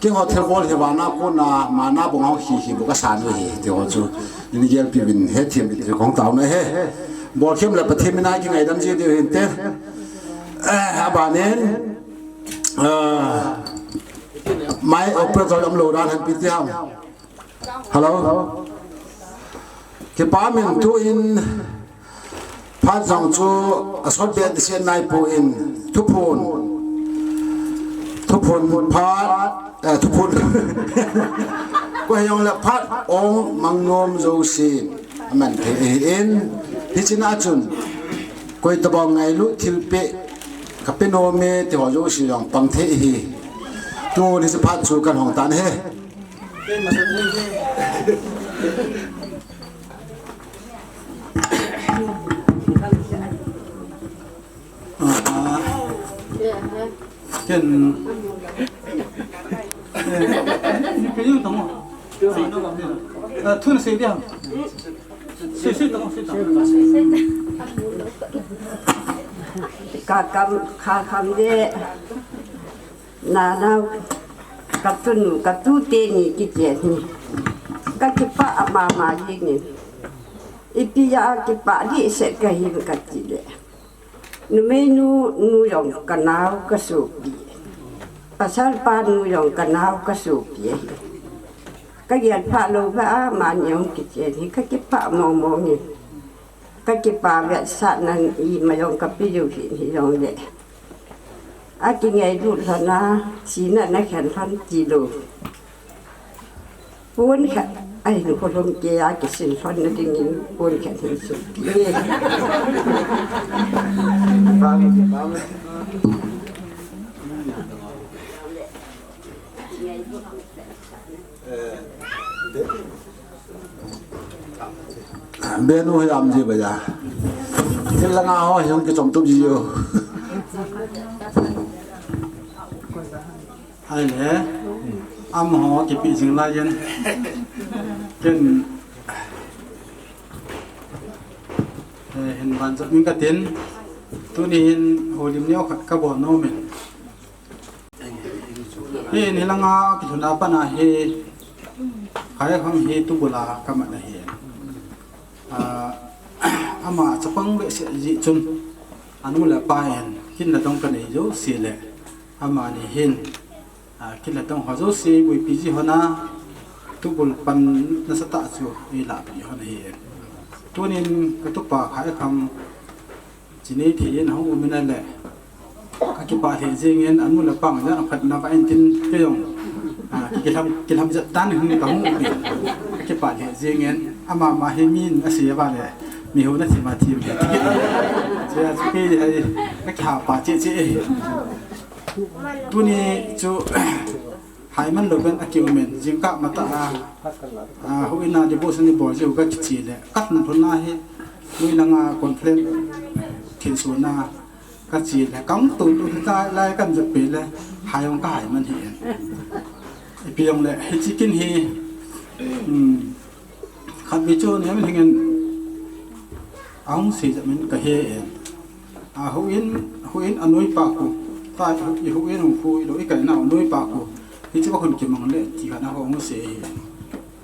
Keiho thilbol hi vana kona mana bung hung hi hi bu ka san u hi ti ho chu. Nei gelpi uvin hethem uvin ti kong taona ahi. Bolkhem le Pathen mina kingaidam ji diu hinte. Eh, abanin, ah, mai operator umlou dan hen pi ti ham. Hello. Kipa min tuin phat jong chu asot be ti sen nai pon thuphon. Thuphon phat, eh, thuphon. Ko hejong le phat ong mang nom jouse aman thei ahin. Hichea chun koi tabang ngailut thilpeh ka pe nom e ti ho jouse jong pang thei ahi. Tuni hiche phat chu kan hong tan ahi. Ah, ken, eh, ni pe yung tamo. Ah, thun sei dia. Sei, sei tamo, sei tamo. Ka kam, ka kam de. Nana, ka tunu, ka tute ni kichen hi. Ka kipah mama jingin. Ipi a kipah dehset kahi kati le. Numeinu, nu jong ka nao ka sopi. Pasalpa nu jong ka nao ka sopi ahi. Ka gel pha lou pha a mani jong kichen hi ka kipah mong mong in. Ka kipah vetsahnan ima jong ka pe diu hin hijongle. Akingailut lhon a, sina na khen lhon tilou. Pon khat, ahin kholom kei a kisin lhon na dingin pon khat hin supi. Benu hi am ji ba ja. Thil langa ho hi hung kichom tup ji u. Ahile, amaho kipe jing lai in. Ken, eh, hin ban jat ning katin. Tuni hin houlim neo khat ka bol nom in. Hi, nilanga kilhun a pat a hi, Khaikham hi tubul a ka mat ahi. Ah, ama chapang behseh jeh chun, anu le apa in, kin le dong ka nei jouse le, amani hin, ah, kin le dong ho jouse, boipi ji lhon a, tubul pan nasatah chu, eilahpi lhon ahi. Tunin ka tupa Khaikham, Chinei thei in ahung um in ahile, ka kipah lheh jeng in, anu le apa jong aphatna va in tin kei jong, ah, ki, kilham, kilham jat dan in ka hung um in. Ka kipah lheh jeng in, ama, ama hi min asei a vale, mi hou na thim a thim hi. Chuche chu kei hi, ka kihapah cheh cheh e. Tuni chu, Haiman louvin akium in, jingkah matah a, a, houin a devotion ibol jiu ka kiche le, ka lhun lhun a hi, noi langa conference thilsoh na ka che le, ka hung tou tou lai, lai kan jot peh le, hai jong ka haiman hih in. Ipi jong le, hiche kin hi, um, Khatvei chu Niamin Lhingin ahung sei jep in ka he in. A houin, houin a noipa khu. Ta i houin hung khu ilou i kaina u noipa khu. Hiche va khun kimang le ti khat a hung sei hi.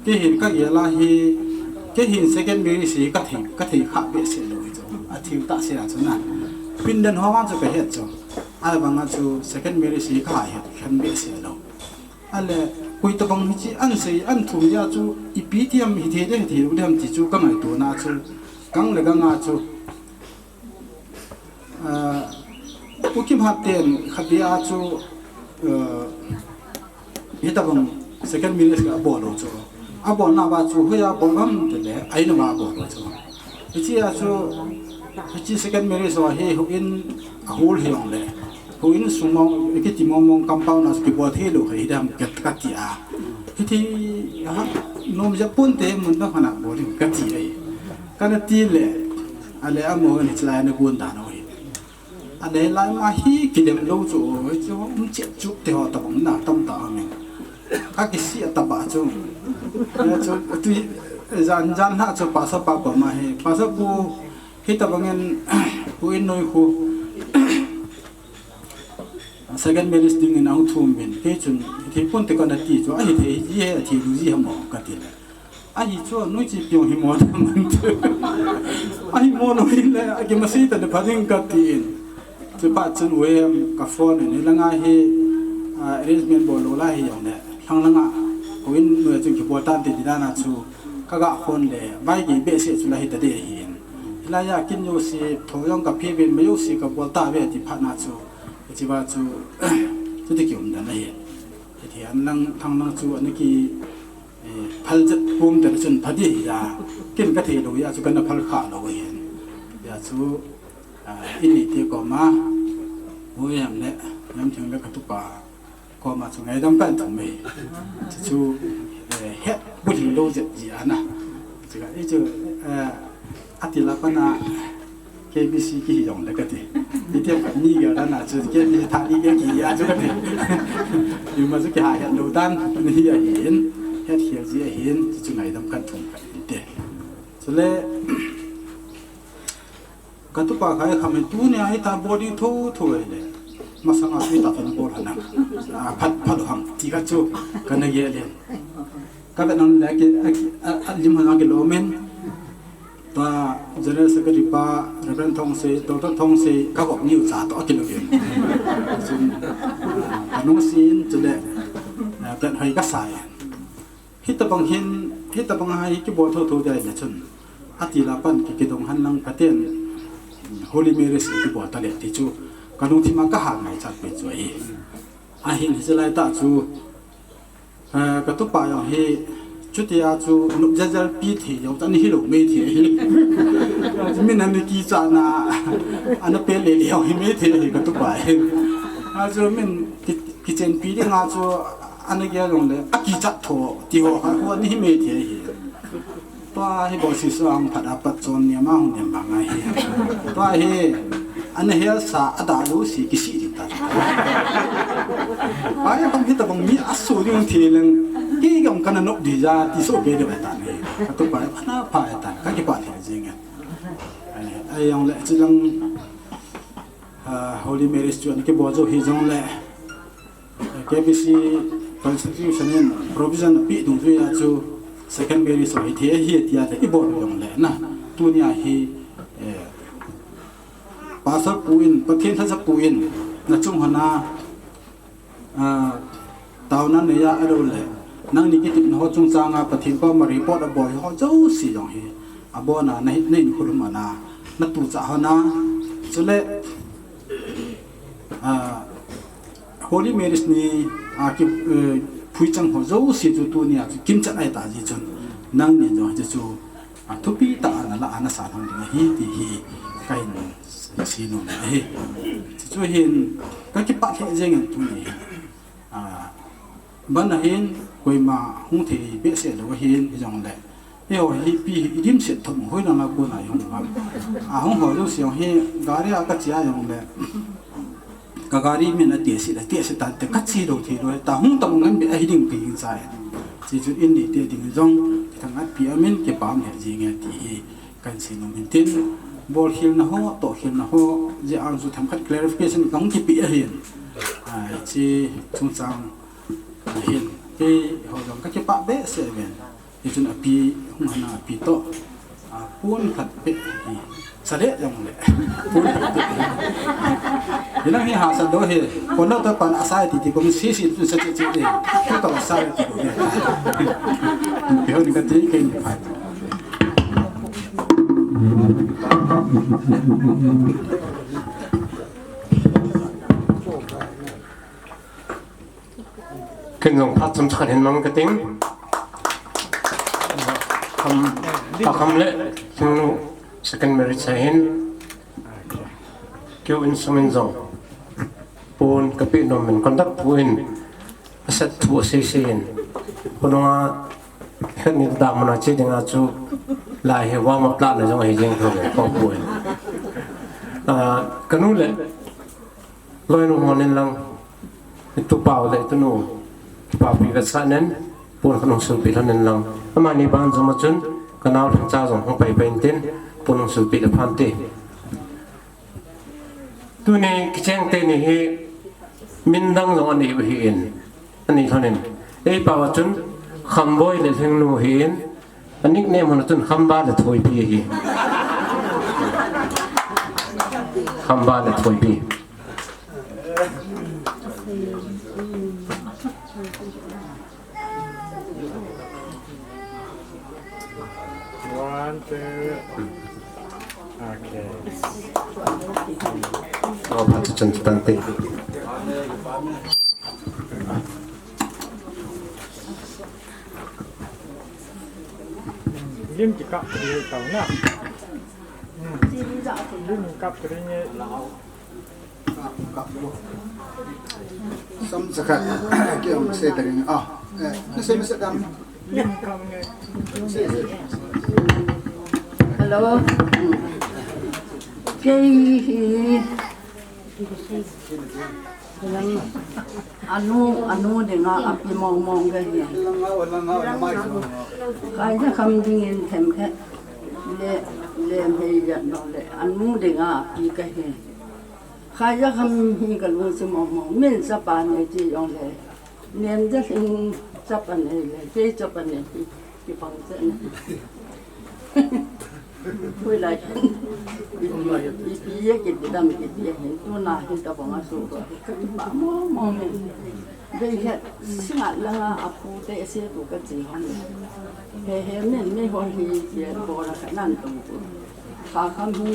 Kei hin ka gel a hi, kei hin second marriage hi ka thei, ka thei kha behseh lou hi chu. A thil tah se a chu na. Pindan ho vang chu ka het chu. Ahivang a chu second marriage hi ka het khen behseh lou. Ahile, koi tabang hiche, an sei, an thum dia chu, ipi ti ham, hithei ding, hithei lou ding ham ti chu, ka ngaito na chu, gang le gang a chu, ah, U Kim Hap ten, khatvei a chu, ah, hitabang second marriage ka bol lou chu. Abol na va chu, hoiya bol ham tile, a in uva bol lou chu. Hiche a chu, hiche second marriage ho hi houin ahol hi jong le. Houin sung mong, kiti mong mong compound a chu kibol thei lou hi dam ket ka ti a. Hiti ha, nom jep pon te mun dang hana bol ding ka ti ai. Kana ti le, ale amaho hiche lai a na gon dan u hi. Aleh lai ma hi kidem lou chu, chu um chet chu te ho tabang na tam ta amen. Ka kisi a taba chu. Ya chu tu jan jan ha chu pastor pa pa ma hi. Pastor pu hi tabang en pu in noi khu. Second marriage ding in ang thum bin. Kei chun hi pun te ka na ti chu. Ahi the hi he thi lu ji ha mo ka ti le. Ahi chu, noi chi piong hi mo na man chu. Ahi mo noi le, a ki masei ta le pha ding ka ti in. Chu pa chun we em ka phone ni la nga hi, a, arrangement bol lou la hi yong le. Thang la nga, ko in noi chu ki bol tan ti di da na chu. Ka ga phone le, vai ki be se chu la hi ta de hi in. Hi la ya kin yo si, tho yong ka phi be me yo si ka bol ta ve ti pha na chu. Chi ba chu, chu ti ki um da na hi. Hi ti an lang, thang lang chu an ki, Eh, phal chet pum te chun pha di hi ya. Kin ka thei lou ya chu kana phal kha lou hi. Ya chu, ah, in ni te ko ma. Ui, am le, nam thing le ka tu pa. Ko ma chu ngaidam kan thum me. Chu, eh, het bu ding lou chet ji ana. Chu ka, i chu, eh, ati la pa na. K B C ki hi jong le ka ti. Ni te ni ga da na chu K B C tha ni ga ki ya chu ka ti. Yu ma chu ki ha het lou dan ni hi a hin. Het hial ji a hin chu chu ngaidam kan thum ka ti te. Chu le ka tu pa khai kham tu ni ai ta body tho tho le. Masanga sui ta fan bol hana. A phat phat hang ti ka chu ka na ye le. Ka be nan le ki a, a, a lim hana ki lo men. Ta General Secretary pa Reverend Thongse, Doctor Thongse, ka vok niu cha to kilo yin. Chun, ah, ka nung sin chu le, ah, pen hoi ka sai. Hi tabang hin, hi tabang hai ki bol tho tho dai le chun. Ati la pan ki ki dong han lang paten. Holy Mary si ki bol ta le ti chu. Ka nung thima ka ha ngai chat pe chu hi. A hin hi lai ta chu. Eh, ka tu pa jong hi, chuti a chu, nup jajal pi thi jong, ta ni hi lou mei thi hi. Min ani ki cha na, ana pe le le jong hi mei thi hi ka tu pa hi. A chu min ki, ki chen pi ding a chu, ana ge jong le, a ki chat tho, ti ho, ha, ho ni hi mei thi hi. Tua hi bol si suang phat a pat chon ni ama hung dem bang a hi. Tua hi, ana hel sa a da lu si ki si ding ta. Pa ya kam hi tabang mi a su ding thi leng, ki gam kana nok di ja ti so be de ba ta ni. Ka tu pa ya pa na pa ya ta, ka ki pa the jing e. Ai, ai jong le, chi lang, ah, Holy Mary Stuart ki bol jo hi jong le. K B C Constitution in provision a pi dung jui a chu second marriage so hi the hi tia te i bol jong le na. Tunia hi, eh, Pastor pu in, Pathen thasa pu in, na chung hana, ah, tauna ne ya a lo le. Nang ni ki tip na ho chung chang a Pathen pa ma report a bol ho jo si jong hi. A bona na, na in khulum ana. Na tu cha hona. Chule, ah, Holy Marriage ni, a, ki, eh, phui chang ho jo si chu tunia chu kimchat ai ta ji chun nang ni jo chu chu, a, thupi ta ana la ana sa thang ding hi ti hi ka in si nu na hi. Chu chu hin ka kipa the jeng in tuni. A, ban a hin koima hung thei be se lo hin hi jong le. Eiho hi pi hi i dimset thum hoi lang a kona i hung vang. A hung ho jong siang hi gari a ka chia jong le. Ka gari min a tesi le tesi tan te ka chi lo thei lo ta hung tam ngan be a hi ding pi hing chai. Chi chu in ni te ding jong thang at pi a min ke pam he jing e ti hi kan si nom hin tin. Bol khil na ho, to khil na ho, je ang su tham khat clarification ka hung ki pi a hin. A, chi chung chang a hin. Ke ho jong ka ke pa be se ven. Hichun api, hung hana api to. A, pun khat pe hi. Sale jong le. Pun khat pe hi. Hinang hi ha sa do hi. Kono to pan asai ti ti kong si si tu sa ti ti hi. Tu to asai ti kong hi. Pi ho ni ka ti ke ni pa. Ken jong phat chomcha khat hin mang ka ting. Kham, pa kham le, thingnu second marriage a hin. Keu insung in jong. Pon ka pe nom in conduct pu in. Asat thu asei sei in. Pon nga Khat ni ta mun a che ding a chu lai hi warm up la na jong hi jeng tho ko pu in. Ah, ka nu le Loinu hon in lang, i tupau le i tunu, kipapi vetsahnan, pon khat hung silpeh lhon in lang. Amani ban jong a chun, ka nau lhingcha jong hung paipai intin, pon hung silpeh le phante. Tuni kicheng teni hi, min dang jong anei u ahin, anei lhon in. Ei pau a chun, Khamboi le Lhingnu ahin, a nickname hon a chun Khamba le Thoipi ahi. Khamba le Thoipi. One, two. Okay. Oh, phat chu chan chu tante. Lim kikap kari tau na. Hmm. Lim kap kari nge. Sam sakhat. Kiam se tari. Ah, eh, na se masa dam. Lim kap nge. Hello. Kei hi. Anu, anu dinga api mong mong kahi. Kaijakham dingin themkhat le, le mei jat no le, anu dinga api kahi. Kaijakham hi kalungsi mong mong, min chapa nei ti jong le, nem ja hin chapa nei le, kei chapa nei ti, kipang chen. Hoilai. Ipi, ipi, ipi, kiti dam, kiti hin, tuna hin tabang asu, kakipah mong mong in. Vei het, singa langa apu te se tu kachi hon. He, he, men, me ho hi, ye, bora kanan tu. Kha kham hi,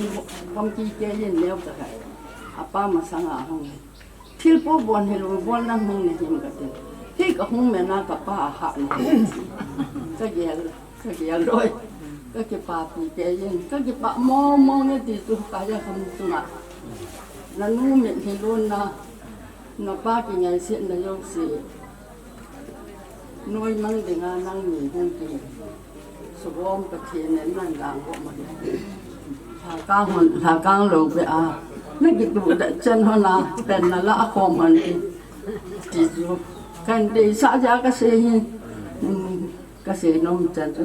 kham ki ke yin neo ta khai. Apa masanga hong. Thil po bon hilou, bon lang hung na him kati. Hi kahung mena kapa aha na. Kagel, kagel loi. Kakipapi kei in, kakipah mong mong e ti chu Kaijakham chunga. Nanu mit hilou na, napa kingaisih na jouse. Noimang dinga nangni hung ti. Subom Pathen in nang gang ho ma. Lhakang hon, lhakang lou pe a. Nakituh da chan hon a, pen nala akhom hon ti. Ti chu. Kan deisah jeh a kasei hi. Hmm, kasei nom chan chu.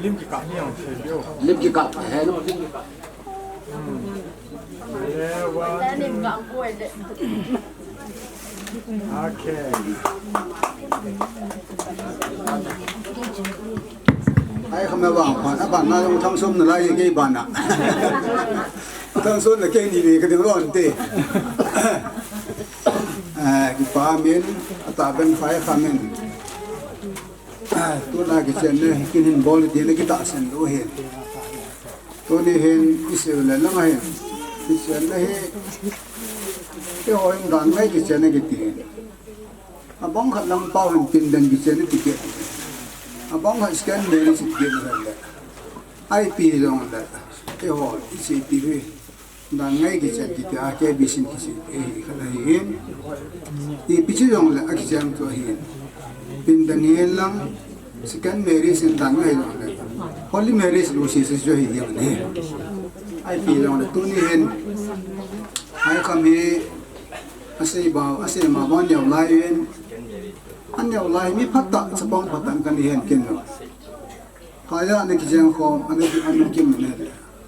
Lim kikap hi ang thei lou. Lim kikap, he no, lim kikap. Hmm. Yeah, one. Okay. Ai, kham na vang phan, a ban na jong thang som na lai kei ban na. Thang som na kei ni ni ka ding lon te. Eh, kipa min, a ta ben phai kha min. Eh, tuna kichen ne, kin hin bol ti ne kitahsan lou hin. Tuni hin, i seiu le lang a hin. Kichenna hi, keiho hin dan ngai kichenna kiti hin. Abang khat lang pau hin pindan kichenna ti kit. Abang khat second marriage ti kit le. Ipi jong le. Keiho, i sei ti hi. Dan ngai kichen ti ti a, K B C kichen ti hi khat ahi hin. Ipi chu jong le, a kichen tu ahi hin. Pindan hin lang, second marriage in dan ngai jong le. Holy marriage lu si si jo hi jong le. Ipi jong le tuni hin. Hai kham hi asei bau, asei ma bau neo lai hin. Aneo lai mi phat tah, chapang phat tah kan hin kin lo. Khaija na kichen khom, ana ki ana kim ne.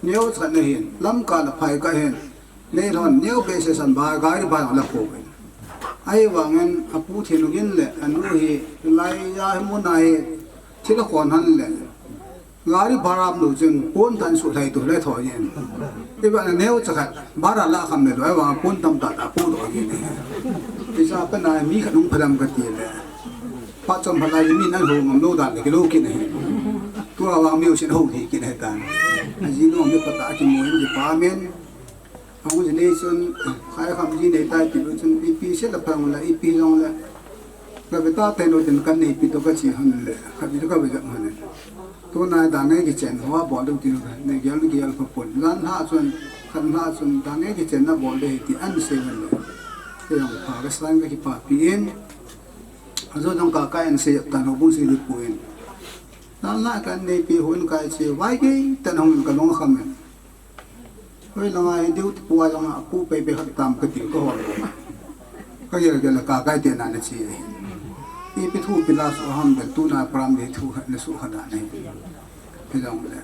Neo chat na hin, lam ka la phai ka hin. Nei lhon, neo pe se san ba, gari ba la ko hin. Ai wangin, apu thinu gin le, anu hi, lai ya hi mu na hi, thil khon han le. Gari bhara am lo chun, pon tan su lai tu lai tho yin. Iba na neo chat, bhara la kham le lo, ai wang pon tam ta ta pu lo yin. Isa pa na mi khat nung phadam ka ti le. Phat chom phat lai mi nan ho ngam lo dan le ki lo kin ahi. Tua vang mi u sin ho thei kin ahi tan. A ji no mi phat a kimu in kipa min. A hung ji nei chun, khai kham ji nei tai ti lu chun, ipi se la phang la, ipi jong la. Ka ve ta te no tin kan nei pi to ka chi han le, ka ve to ka ve jam han le. Tuna dan ngai kichen ho a bol ding ti lu ka, nei gel ni gel pha pon. Jan ha chun, khan ha chun, dan ngai kichen na bol de ti an se han le. Jong pha kasan kakipapi in. Ajo jong kakai in sei tan ho bung sei di pu in. Nang na kan nei pi hun kai che vai ke tan hong in kalung kham in. Hoi langa hi diu pu a langa pu pei pei khat tam kati ka hol. Kagel gel kakai te na na che. Ipi thu pi la su ham bel tuna pram de thu khat na su khat na hi. Pi jong le.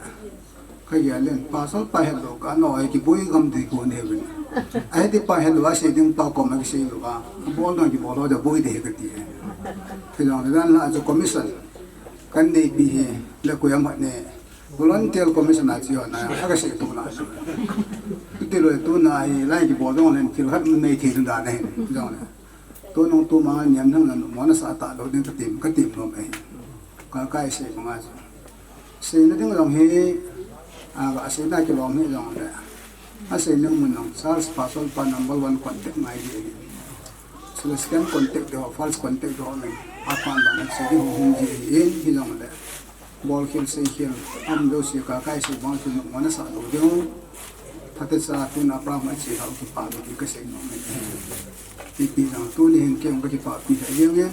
Kagel len pasal pa hello ka no ai kibui gam di ko ne bin. Ai di pa hello a sei ding pa ko ma kisei lo a. Bol dong kibol lo da bui de kati. Pi jong le dan la jo commission. Kan nei pi hi le ko ya ma ne. Volunteer commission a chi ho na a ka sei tu na. Ti lo tu na hi lai kibol dong len thil khat nei thei tu da ne. Jong le. Tu nung tu ma niam nang na mo na sa ta lo ding ka tim ka tim lo mai. Kakai sei ma nga. Seina ding jong hi, a, a seina kilom hi jong le. A seina mun jong Charles Pastor pa number one contact ngai di. Celestial contact di ho, false contact di ho men. A pan bang sei di ho hung di in hi jong le. Bol khel sei khel. Am do si kakai sei bang tu mo na sa lo di ho. Phatecha tuna pram a chi hau kipa di ka sei no men. Ipi jong tuni hin kei jong kakipapi ha jeng in.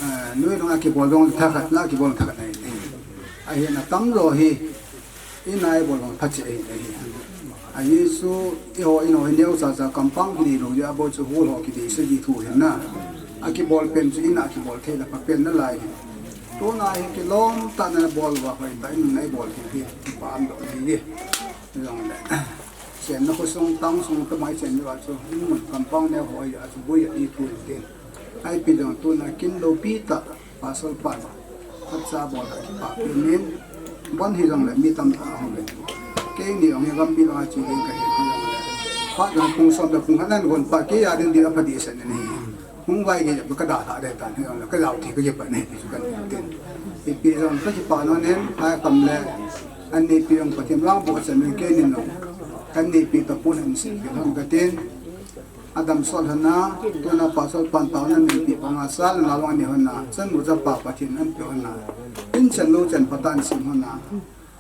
Eh, noi nung a kibol dong tha khat la kibol tha khat nei. Ahin atam lo hi. Ina i bol dong pha che nei. A Jesu i ho i no i neo cha cha kampang hi nei lo ya bo chu hol ho ki dei se di thu hin na. A kibol pen chu ina kibol thei la pha pen na lai. Tuna hi kilom ta na bol va hoi ta in nei bol hi hi. Pa an do ni. Jong le. Chen na khosung tang sung ta mai chen ni va chu. In mun kampang ne hoi a chu boi a i thu hin. Ai pi dong tuna kin lo pi ta pasal pan. Khat cha bol ta kipapi min. Bon hi jong le mi tam ta ho le. Kei ni jong hi gam bi la chi ding ka hi jong le. Phat jong pung som da pung hanan gon pa kei a din di a pha di sen ni. Hung vai ge ka da ta de ta ni jong le ka lau thi ka ye pa ni chu kan tin. Ipi jong ka kipa no nen hai kam le. An ni pi jong Pathen lang bo chen ni kei ni no. Kan ni pi ta pun an sin pi hon ka tin. Adam sol hana, tuna pasal pan tauna min pi panga sal na long ni hana, chan mu ja pa Pathen an pe hana. In chan lo chan patan sim hana.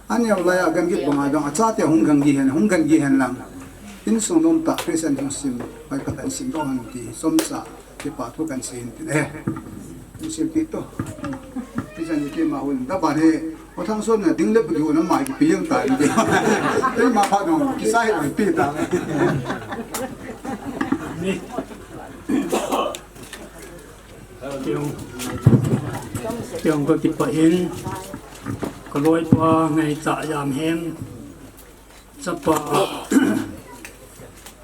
An yau lai a gan git banga dong, a cha te hung gan gi hen, hung gan gi hen lang. In sung nom ta, Christian hung sim, pai patan sim do han ti, som sa, ti pa thu kan sim ti le. Sim pi to. Pi chan ki ma hun, da ba he, Pathen son na ding le pi na mai ki pi yang ta ni. Ei ma pha dong, ki sa he pi ta. Tiong, tiong ka kipa in, ka loi pa ngai ta yam hem, chapa,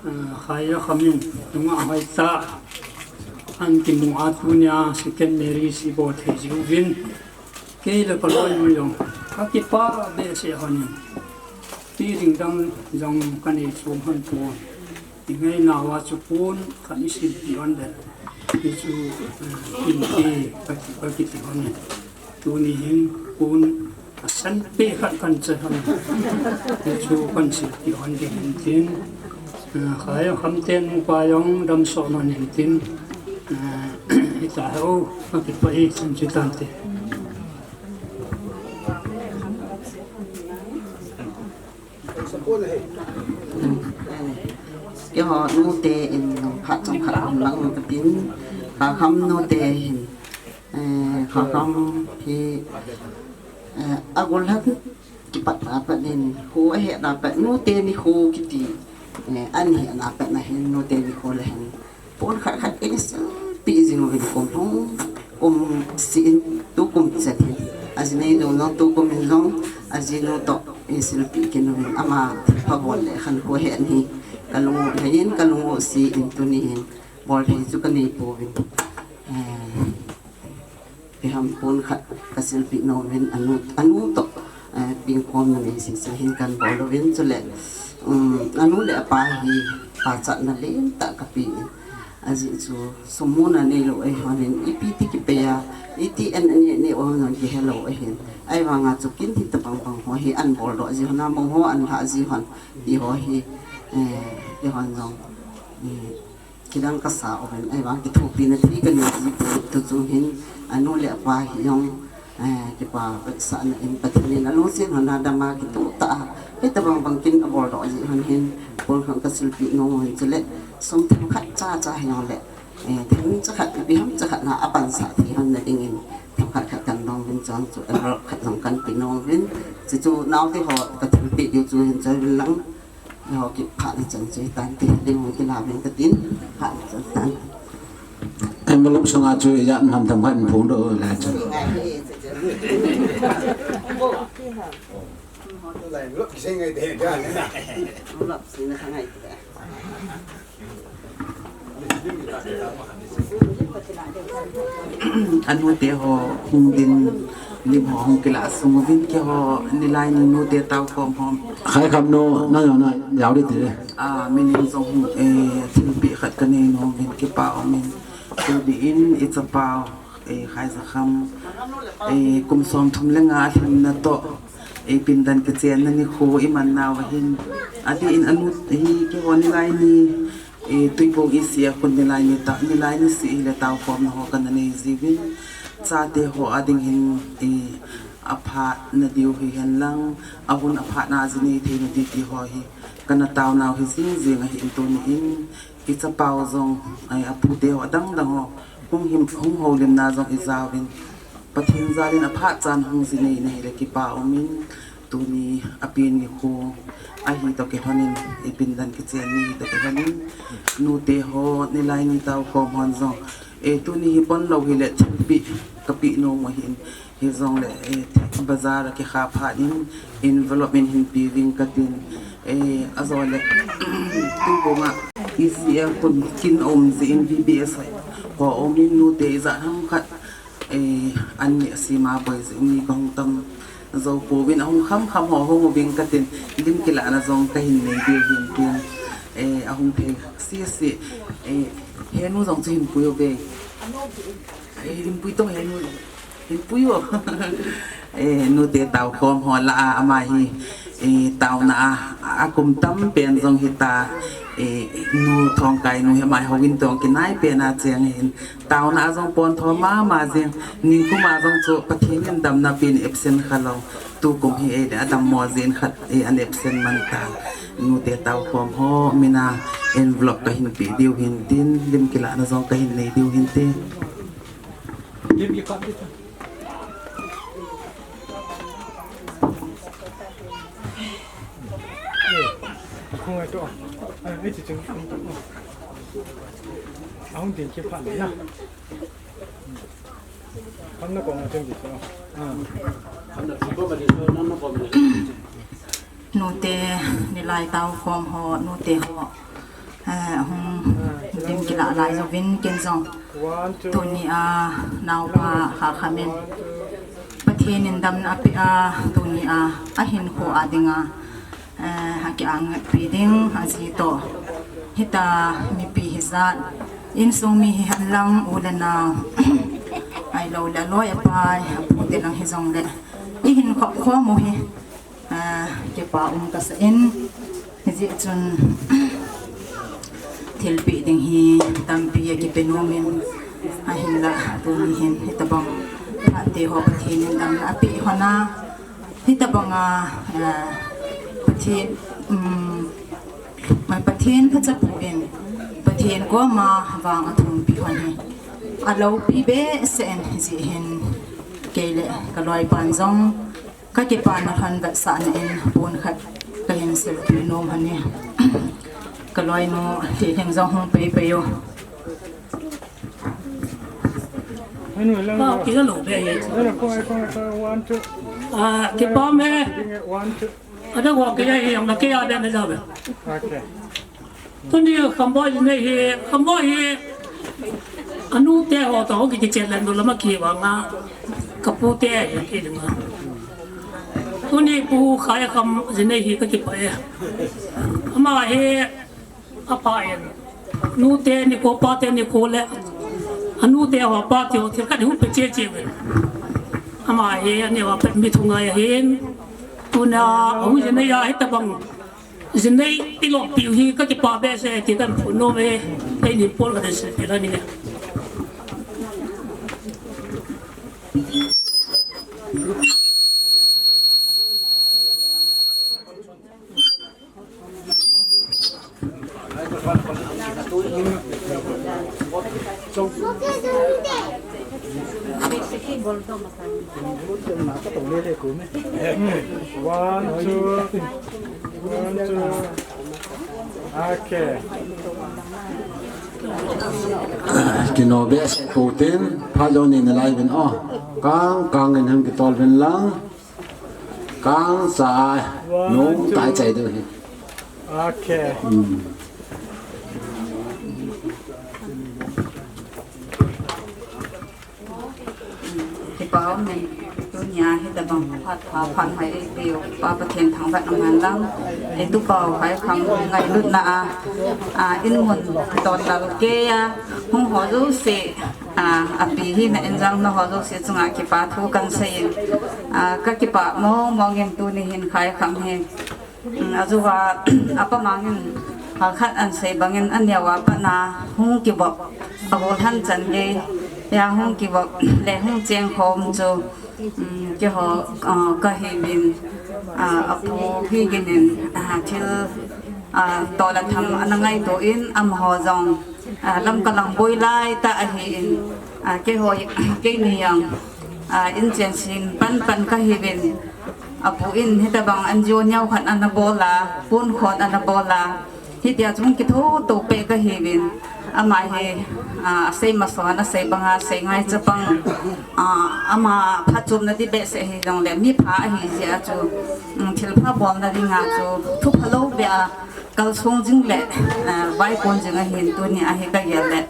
eh, khai ya khamin, nunga hai ta, an ki mu a tunia, second Mary si bo thei jiu vin, kei le ka loi mu yong, ka kipa be se honin, ti ding dang jong ka nei chum hon tuan. I ngaina uva chu pon khat i silpi hon le. Hichu, eh, kin te ka ti, ka kiti hon e. Tuni hin pon asan pe khat kan chai hon e. Hichu kan silpi hon ding hin tin. Eh, khai Khamten nupa jong damsot non hin tin. Eh, hita ho, ka kipah e, chan chu tante. Keiho nute in phat chomkhat hung lang katin, Khakham nute hin, eh, Khakham hi, eh, agol hat kipat a pat in, kho ahet a pat, nute nikho kiti, eh, an het a pat na hin, nute nikho le hin. Pon khat khat in silpi jing uvin kum hung, kum si in tu kum chet hin. Aji nei nu jong tu kum in jong, aji nu toh in silpi kin uvin ama pha bol le khan ko hen hi. Ka lungu, hin ka lungu si in tuni hin. Bol thei chu ka nei pouvin. Eh, Keiho pon khat ka silpi nom in anu, anu toh, eh, pengkhomna nei sese hin kan bol uvin chule, um, anu le apa hi pachatna lentah ka pe in. Ajeh chu sum muna neilou ahi hon in ipi ti kipei a, iti an ani ani o hon kihelou ahin. Ahivanga chu kin ti tabang bang ho hi an bol doh ji hon a, mong ho an lha ji hon ti ho hi, eh, ti hon jong, eh, Kidang kasa uvin, ahivang kithopina thei kanei ji poi, tu chung hin, anu le apa hi jong, Eh, kipa vetsahna in Pathen in alungset hon a dam a kitoh tah a, hitabang bang kin abol doh jeh hon hin, pon khang kasilpi nom hin chule, sum themkhat cha cha hijongle, eh, themcha khat, ipi hamcha khat na apansah thei hon na dingin, themkhat khat kan dong uvin chun chu envelope khat jong kan pe nom uvin, chuchu naote ho kathilpeh diu chu hin choi uvin lang. Ho kiphatna chan chu hitan ti, lim hung kila uvin katin, phatna chan tan. Envelope sunga chu ijat ham themkhat in phongdoh u le chun. Envelope kisei ngai te, envelope kisei na ngai te. Anute ho hung din, lim ho hung kila sung uvin, keiho nilai ni nute tao khom ho. Khaikham nu, nang jong na jao ding ti le. Ah, mining jong hung, eh, thilpeh khat kanei nom uvin kipa umin. Tuni in ichapau, eh, Khaizakham, eh, kum somthum le nga alhinna toh, eh, pindan kichenna nikho iman nauva hin. Adeh in anu hi keiho nilai ni, eh, Tuibong E C F khun nilai ni tah, nilai ni seh hile taokhomna ho kana nei jiuvin. Chate ho ading hin, eh, aphatna diu hihen lang, ahun aphatna a ji nei theina diu ti ho hi kana taonau hi jing jing ahin tuni in. Ichapau jong, ai, apute ho adang dang ho, hung him, hung houlimna jong ijauvin. Pathen jalin aphat chan hung ji nei na hile kipa umin, tuni apen nikho ahi toh kilhonin, ipindan kichen ni hi toh kilhonin, nute ho nilai ni tao khom hon jong, eh, tuni hi pon lou hile thilpeh kapeh nom u ahin. Hijongle, eh, bazar a kikha phat in, envelope in hin pe uving katin, eh, ajole, Tuibong a E C F khun kin aum jeh in V B S ho, ho umin nute ijat ham khat, eh, an neh sema boi jeh in mi kahung tam jou pouvin ahung kham kham ho hung uving katin, lim kilahna jong kahin nei diu hin tin, eh, ahung thei sese, eh, henu jong chu hin pui uve. Eh, hin pui tong henu. Hinpui o. Eh, nute tao khom ho lah a, ama hi, eh, taona a, a kum tam pen jong hita, eh, nu Thongkai nu hi ama hi houin tong kinai pen a cheng ahin. Taona a jong pon tho mama jing, nikum a jong chu Pathen in damna pen absent khalou. Tukum hi, eh, adammo jin khat, eh, an absent man ta. Nute tao khom ho, min a envelope kahin pe diu hin tin, lim kilahna jong kahin nei diu hin tin. Nute nilai tao khom ho, nute ho. Eh, hung lim kilah lai jouvin ken jong. Tuni a, naopa Khakhamin Pathen in damna apeh a, tuni a, ahinkho a dinga, eh, akiang pi ding, aji toh. Hita mipi hijat, insung mi hihen lang u le nao. Ahilou le aloi apai, apu te lang hijongle. Ihin khop khom u hi. Ah, kipa um kasa in, hijeh chun thilpeh ding hi tampi akipe nom in, ahinlah tuni hin hitabang phat te ho Pathen in damna apeh hon a, hitabang a, ah, Pathen, um, Pathen phachapu in, Pathen koma vang athumpi hon hi aloupi behseh in, hijeh hin kei le kaloipan jong Kakipana lhon vetsahna in pon khat kahin silpi nom hon e. Kaloinu Thilhing jong hung pei pei o. Wow, kila lou be e. Ah, kipah e. Ada wa kila e, ang laki a be na ja be. Okay. Tuni Khamboi nei hi, Khamboi hi, anu te ho toh kichen len dol lama kivang a, kapu te hi kiding a. Tuni Pu Khaikham jinei hi kakipah e. Ama hi, apa en. Nu te nikho, pa te nikho le. Anu te ho, pa te ho, thil khat hung pe che che ve. Ama hi, ani wa pet mi thungai ahin. Tuna, ahu jinei a hitabang. Jinei ilou piu hi kakipah behseh ti kahin phon nom e, keini pon kahin silpi lhon e. One, two, one, two. Okay. Kino behseh pou tin, phat jou ni nalai uvin o. Kang kang in hung kitol uvin lang. Kang sa. One, two. Nung tai chai diu hi. Okay. Hmm. Kipa um e, tunia hitabang phat pha phat mai eipeu Pa Pathen thangvah in umhen lang. Eitupa u Khaikham ngailutna a, a, in mun total keiya hung ho jouse, a, api hina in jong na ho jouse chunga kipa thu kan seiyin, a, ka kipa mong mong in tuni hin Khaikham hi, um, ajuva apa mangin, a, khat an sei bangin aneo a pat na hung kivop, agol han chan geiya hung kivop le hung cheng khom chu, um, keiho, a, kahiuvin, a, apu hi ginin, a, thil, a, tol a tham ana ngaito in amaho jong, a, lam kalang boi lai tah ahin, a, keiho, keini jong, a, in chen sin pan pan kahiuvin, apu in hitabang NGO neo khat ana bol a, pon khon ana bol a, hitia chung kitho to peh kahiuvin, ama hi, a, asei mason, asei banga sei ngai chapang, a, ama phatchomna di behseh hijongle mi pha ahi jeh a chu, um, thilpha bolna dinga chu thu phalou beh a kalsong jing le, a, vaikon jing ahin tuni a hi kagel le,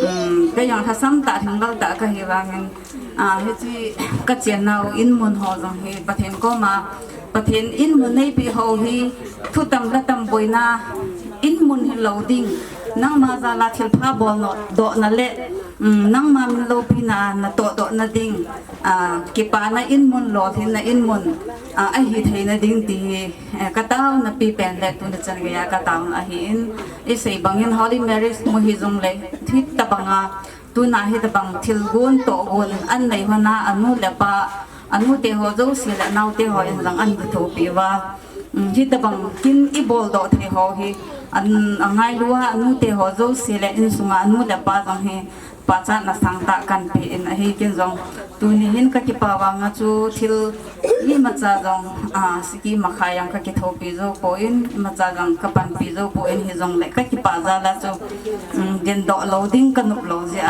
um, kei jong lhasam tah, lhinglel tah kahi vangin, a, hiche kachennau in mun ho jong hi Pathen koma, Pathen in mun neipeh ho hi thutam lhatam boina in mun hilou ding, nangma jal a thilpha bol dohna le, um, nangma min loupina natoh dohna ding, a, kipana in mun, lolhinna in mun, a, ahi theina ding ti hi, eh, kataona pi pen le tuni chan geiya kataona ahin, isei bangin Holy Marys mu hijongle hitabanga tuna hitabang thilgon tohgon an nei hon a, anu le apa, anute ho jouse le anaote ho in jong an kithopi uva, um, hitabang kin ibol doh thei ho hi, an, angailu a anute ho jouse le insunga anu le apa jong hi pachatna sangtah kanpen ahi. Ken jong tuni hin kakipa vanga chu thil imacha jong, a, siki makhai jong kakithopi jou poi, imacha jong kapanpi jou poi, hijongle kakipa jal a chu, um, gendoh lou ding kanop lou jeh a,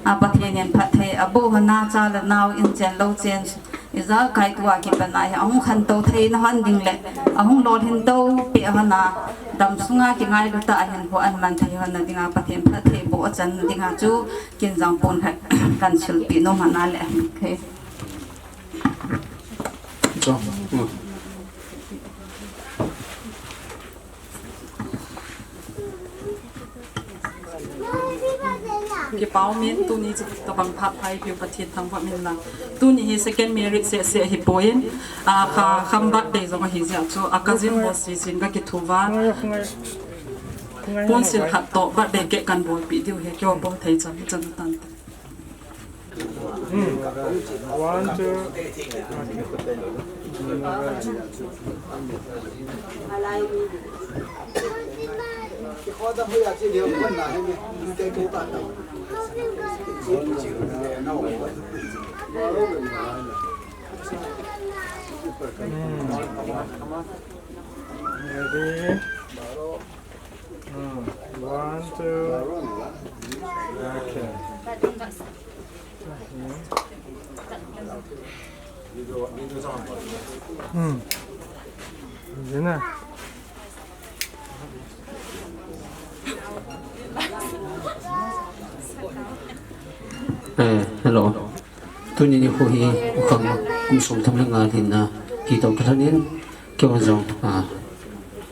a, Pathen in phatthei aboh hon a, cha le nao, inchen louchen, ijakai tua kipat a hi ahung khantou theina hon ding le ahung lolhin tou peh hon a, damsunga kingailu tah a hinkho aman thei hon na dinga Pathen phatthei boh achan dinga chu ken jong pon khat kan silpeh nom hon a le, okay. Kipa um e, tuni chu tabang phat pha eipeu Pathen thangvah in umhen lang. Tuni hi second marriage seh seh ahipoi, a, Khaikham birthday jong ahi jeh a chu a cousin ho seh seh in kakitho uva, ponsil khat toh birthday cake kan bolpeh diu ahi, keiho bol thei chan chan tante. Hmm. One, two. Hmm. Ready? Hmm. One, two. Okay. Hmm. Zina. Eh, hello. Tuni nikho hi ukhang kum som thum le nga lhinna hi toh kilhon in, keiho jong, a,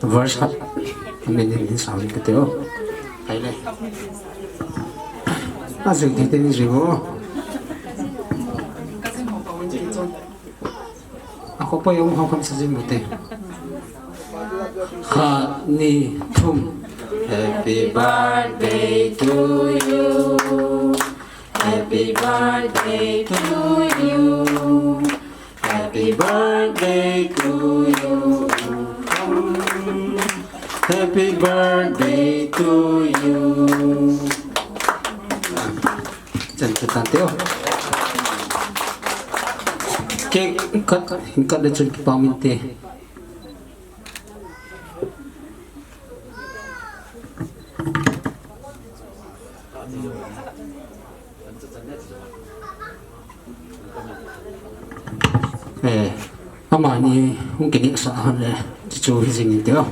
verse khat amin in hin sauvin kate o. Hai le. A jing thei teni jing o. A khopi jong ho kham sa jing mute. Khat, ni, thum. Happy birthday to you. Happy birthday to you. Happy birthday to you. Happy birthday to you. Chan chu tan teo. Cake cut, hin cut le chun kipa min te. Eh, amani hung kinehsah hon le, chu chu hi jing in teo.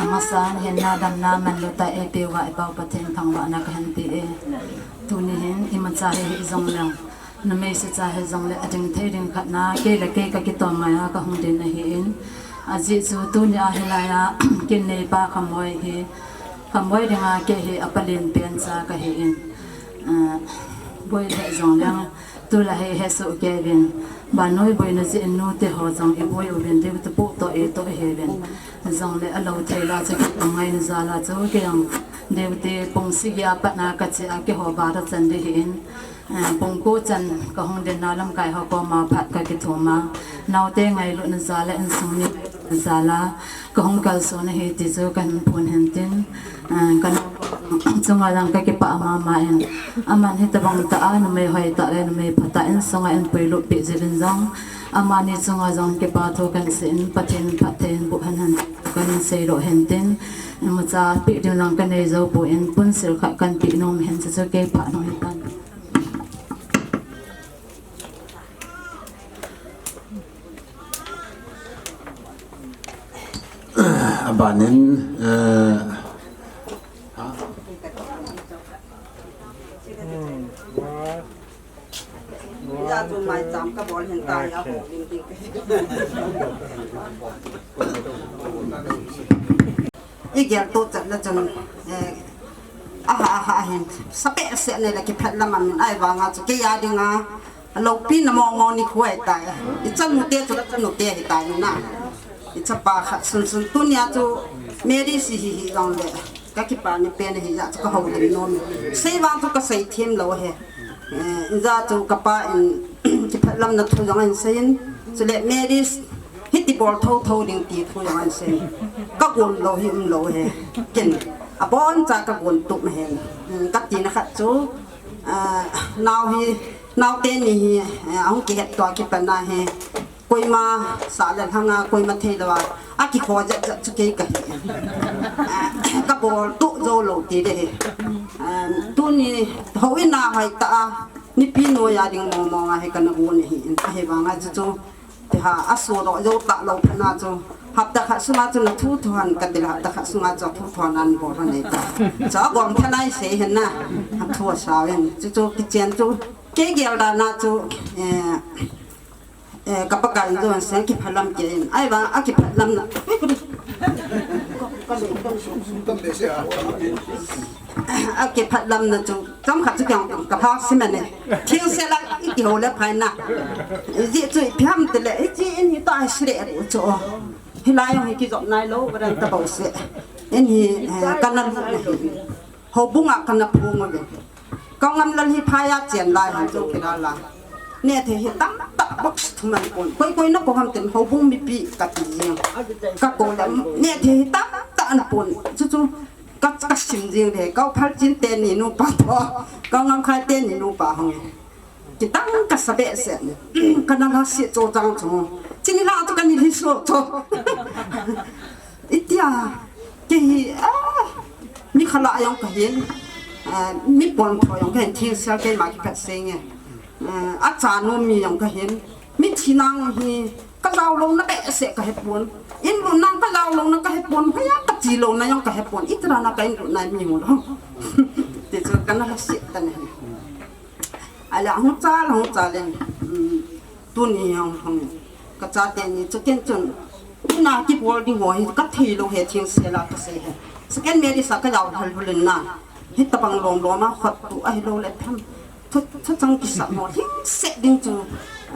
Amasan, hinna damna manlu tah e, peuva i Pa Pathen thangvahna kahin pe e. Tuni hin imacha hi hijong leng, numei secha hijongle ading thei ding khat na, kei le kei kakitom ngai a kahung din ahin. Ajeh chu tuni a hilai a kin neipa Khamhoi hi, Khamhoi dinga kei hi apalen pen cha kahin. Ah, boi le jong leng, tulai hi hesoh kei uvin. Vannoi boina jeh in nute ho jong iboi uvin, deu te pu toh itoh ihiuvin. Jongle alo thei la chu kitom ngai na jal a chu kei jong deu te pung sagi a pat na kache a keiho bar a chan ding ahin. Eh, pung ko chan kahung din na lamkai ho koma phat kakithum a. Naote ngailutna jal le insung ngailutna jal a kahung kalson ahi ti chu kahin phon hin tin. Eh, kana chunga jong kakipah mama in. Aman hitabang tah a numei hoi tah le numei pha tah insunga eipuilut peh jeh uvin jong, amani chunga jong kipa thu kahin sei in, Pathen phatthei boh hen hen kahin seidoh hin tin. Imacha peh ding jong kanei jou poi, punsil khat kahin peh nom hin, chu chu kei phat nung hitan. Abanin, eh, Ija chu maicham kabol hin tai a, ho ding ding. I gel to chat le chun, eh, aha, aha hin, sa behseh nei le kiphet lam amin, ahivanga chu kei a dinga, loupina mong mong nikho ahitai. I chanu te chu la chanu te ahitai na. I chapa khat sunsun tunia chu Mary si hi hi jong le. Kakipah ni pen ahi jeh chu kahoulim nom. Sei vang chu kasei them lou ahi. Eh, ija chu kapa in kiphet lamna thu jong ahin seiyin. Chule Mary hiti bol tho tho ding ti thu jong ahin seiyin. Kagon lou hi umlou ahi. Ken. Aboncha kagon tup ahi. Hmm, katina khat chu, ah, nao hi, nao teni hi, eh, ahung kihet to a kipat na hi. Koima sah le lhanga, koima thei lou a, akikho jat jat chu kei kahi. Kabol tup jou lou ti ding ahi. Tuni houin a hoi tah a, mipi noiya ding mong mong a hi kana gon ahi, ahivanga chu chu, ti ha, asodoh jou talou phat na chu, hapta khat sunga chu na thu thon, kati le hapta khat sunga chu thu thon an bol hon ahi ta. Chu agom phat na isei hen na, athu asao hen, chu chu kichen chu, kei gel dan a chu, eh, Eh, ka Pakai in jong sen kiphalam kei in. Ahivang a kiphalamna. Ui, kuri. A kiphalamna chu, chomkhat chu kei jong ka phak sim e. Thil sel a i kihou le phaina. Ijeh chu ipi ham tile, ijeh in hi ta sile chu. Hilai jong hi kijop nailou, varan ta bou se. In hi, eh, kana lut na hi. Houbung a kana phung uve. Ka ngam lal hi phai a chen lai han chu kila la. Nethei hi tamtah box thum ahi pon. Koi koi na kou ham tin houbung mipi kati jing. Ka kou le nethei hi tamtah ana pon. Chu chu ka, ka sim jing le. Ka u Phalchin teni nupa toh. Ka u Ngamkhai teni nupa hung. Kitang kasa behseh. Kana lhase cho chang chu. Chini la chu kana lhiso cho. Itia, kei hi, ah, mi khala jong kahin, ah, mi pontho jong kahin, thil sel keima kiphat senge. Ah, acha nom mi jong kahin, mithi nang hi, ka jaolouna behseh kahe pon. In lut nang ka jaolouna kahe pon, hoiya kache louna jong kahe pon. Itih dan a ka in lut nai mi hung lou. Ti chu kana lhase tan ahi. Ahile hung chal, hung chal in, um, tuni hung hung. Ka chate ni chu ken chun, tuna kibol ding ho hi ka thei lou he, thil sel a ka sei he. Second marriage a ka jao lhal lhul in na. Hitabang lom lom a khut tu ahilou le tham. Thu, thu chang kisa mo, thil sel ding chu.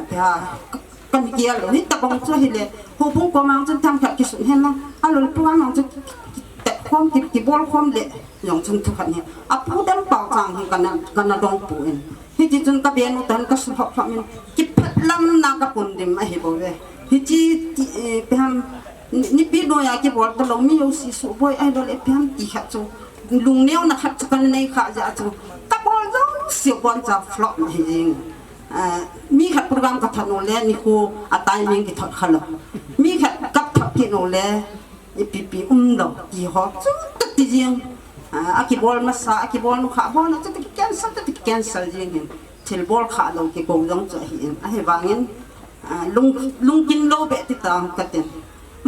Tia, ka, Kan kial lou, hitabang chu hile, houbung kom a chun themkhat kisun hen lang, alolpu a mang chu ki, ki, kitet khom, ki, kibol khom le, jong chun thu khat ni. Apu dem pau chang hi kana, kana dong pu in. Hiti chun ka benu tan ka suhop hop in kiphat lam na ka pun dim ahi bou ve. Hichi ti, eh, peham, ni, nipi noiya kibol talou mi jouse suboi ahilou le peham ti khat chu. Lungneo na khat chu ka nei kha jeh chu. Ka bol jouse bon cha flop ahi jing. Eh, mi khat program ka thot u le nikho a timing kithot khalou. Mi khat ka thot kit u le ipi pi umlou ti ho chu ka ti jing. Ah, akibol masa, akibol nu kha bol na chu ti cancel, ti cancel jing hin. Thil bol khalou kikou jong chu ahi in. Ahivangin, ah, lung, lungkin lou beh ti ta ka tin.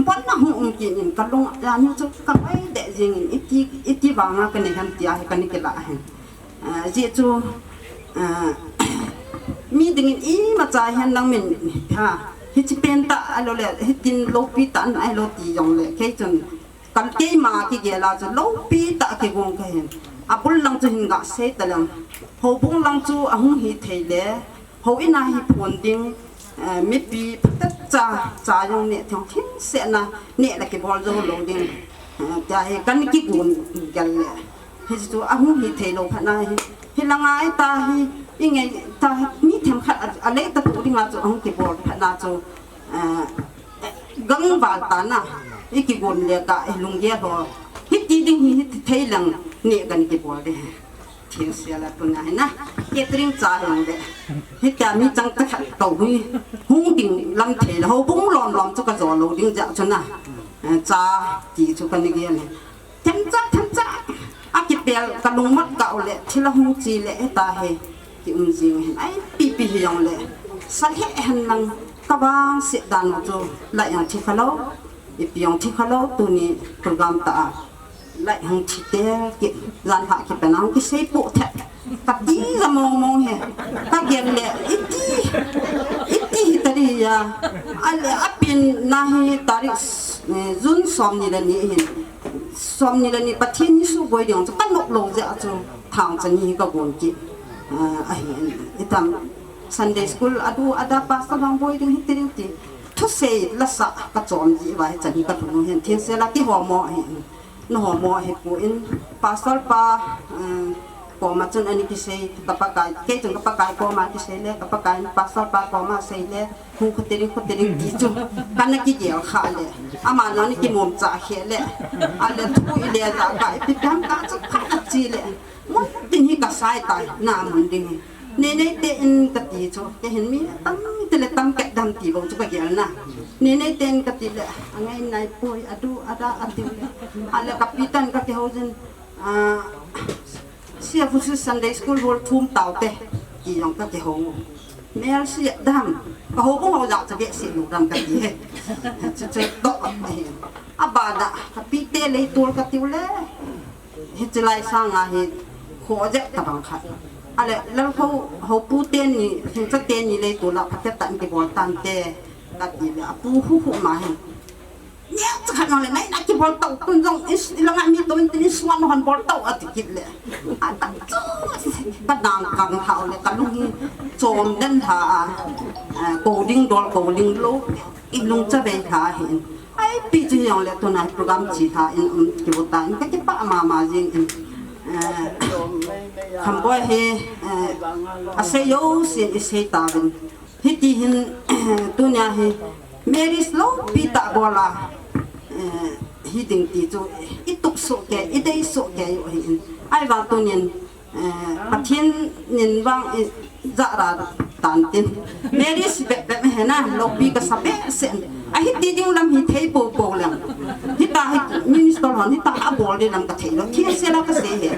Bon na hung um kit in ka lung, ya ni chu ka pai de jing in iti, iti vanga ka nei ham tia hi ka ni kila hin. Ah, jeh chu, ah, mi dingin imacha hihen lang min, ha, hichi pen tah ahilou le, hitin loupi tah in ahilou ti jong le, kei chun, kan keima kigel a chu loupi tah kigong ka hin. Abul lang chu hin ga sei ta leng. Houbung lang chu ahung hi thei le, houin a hi phon ding, eh, mipi phatecha, cha jong neh thei thim seh na, neh le kibol jou lou ding. Eh, tia hi kan kigon gel le. Hichu ahung hi thei lou phat na hi. Hi langa ita hi, i ngei ta hi, mi themkhat a, a lei ta tu ding a chu ahung kibol phat na chu, eh, gang val ta na, i kigon le ka, i lunggel ho. Hiti ding hi, hiti thei leng, neh kan kibol ding. Thil sia la tuna hi na, catering cha jong le. Hitia mi chang ta khat tou hi, hung ding lam thei le, houbung lom lom chu ka jo lou ding jeh chu na. Eh, cha ti chu ka ni gel le. Themcha, themcha. Akipel ka lungmot ka u le, thil ahung chi le, heta he. Ki um jing hin. Ai, pipi hi jong le. Sa he hen lang ka vangset dan u chu, lai jong thi khalou. Ipi jong thi khalou, tuni program ta a. Lai hung thi te, ki, jan ha ki pen a hung kisei pu the. Ka ti ja mong mong he. Ka gel le, iti, iti hi tari ya. Ale apin na hi tarik, eh, June som ni le ni hin. Som ni le ni Pathen ni suboi ding chu ka nop lou jeh a chu thang cha ni ka gon ki. Ah, ahi, itam Sunday school adu ada pastor bang boi ding hi ti ding ti. Thusei la sa ka chom ji va hi cha ni ka thunu hin thil se la ki ho mo hi. Na ho mo hi pu in pastor pa, eh, koma chun ani kisei ka Pakai, kei chun ka Pakai koma kisei le, ka Pakai pastor pa koma sei le, hu khutiri khutiri ti chu, kana kigel kha le, ama na ni kimom cha khe le, ale thu i le ja ka, ipi piam ka chu ka chi le, mun tin hi ka sai tai, na mun ding hi. Nei nei te in ka ti chu, kei hin mi tam ti le tam ke dam ti bou chu ka gel na. Nei nei te in ka ti le, angai nai poi, adu, ada, ati le. Ale ka pi tan ka kihou jin, ah, sia fu su Sunday school hall thum tau te, ti jong ka kihou. Mel si dam, ka hou bung hou jak cha be si lu dam ka ti he. Chu chu to, eh. Abada, ka pi te lei tul ka ti u le. Hichi lai sanga hi kho jep tabang khat. Ale, lal kho, ho pu teni, hingcha teni lei tu la, phatet tan kibol tante, kati le, apu hu hu ma hin. Nia, cha khat nang le, nai na kibol tau, tun jong, is, ilanga mi tun tin is wan hon bol tau, ati kit le. Ata chu, ka dang kang thau le, ka lung hi, chom den tha, a, ko ding dol, ko ding lo, i lung cha bei tha hin. Ai, pi chu jong le tuna program chi tha in, um, kibu ta in, ka kipah mama jing in. Eh, Khamboi hi, eh, asei jousen i sei tauvin. Hiti hin, tunia hi, marriage loupi tah bol a, eh, hi ding ti chu, i tup soh kei, i dei soh kei u hi in. Ahivang tunin, Eh, Pathen in vang i ja ra tan tin. Mary si bep bep he na, loupi ka sa behseh. Ahi ti ding lam hi thei po po lem. Hita hi minister hon hita abol ding lam ka thei lou. Thil se la ka sei he.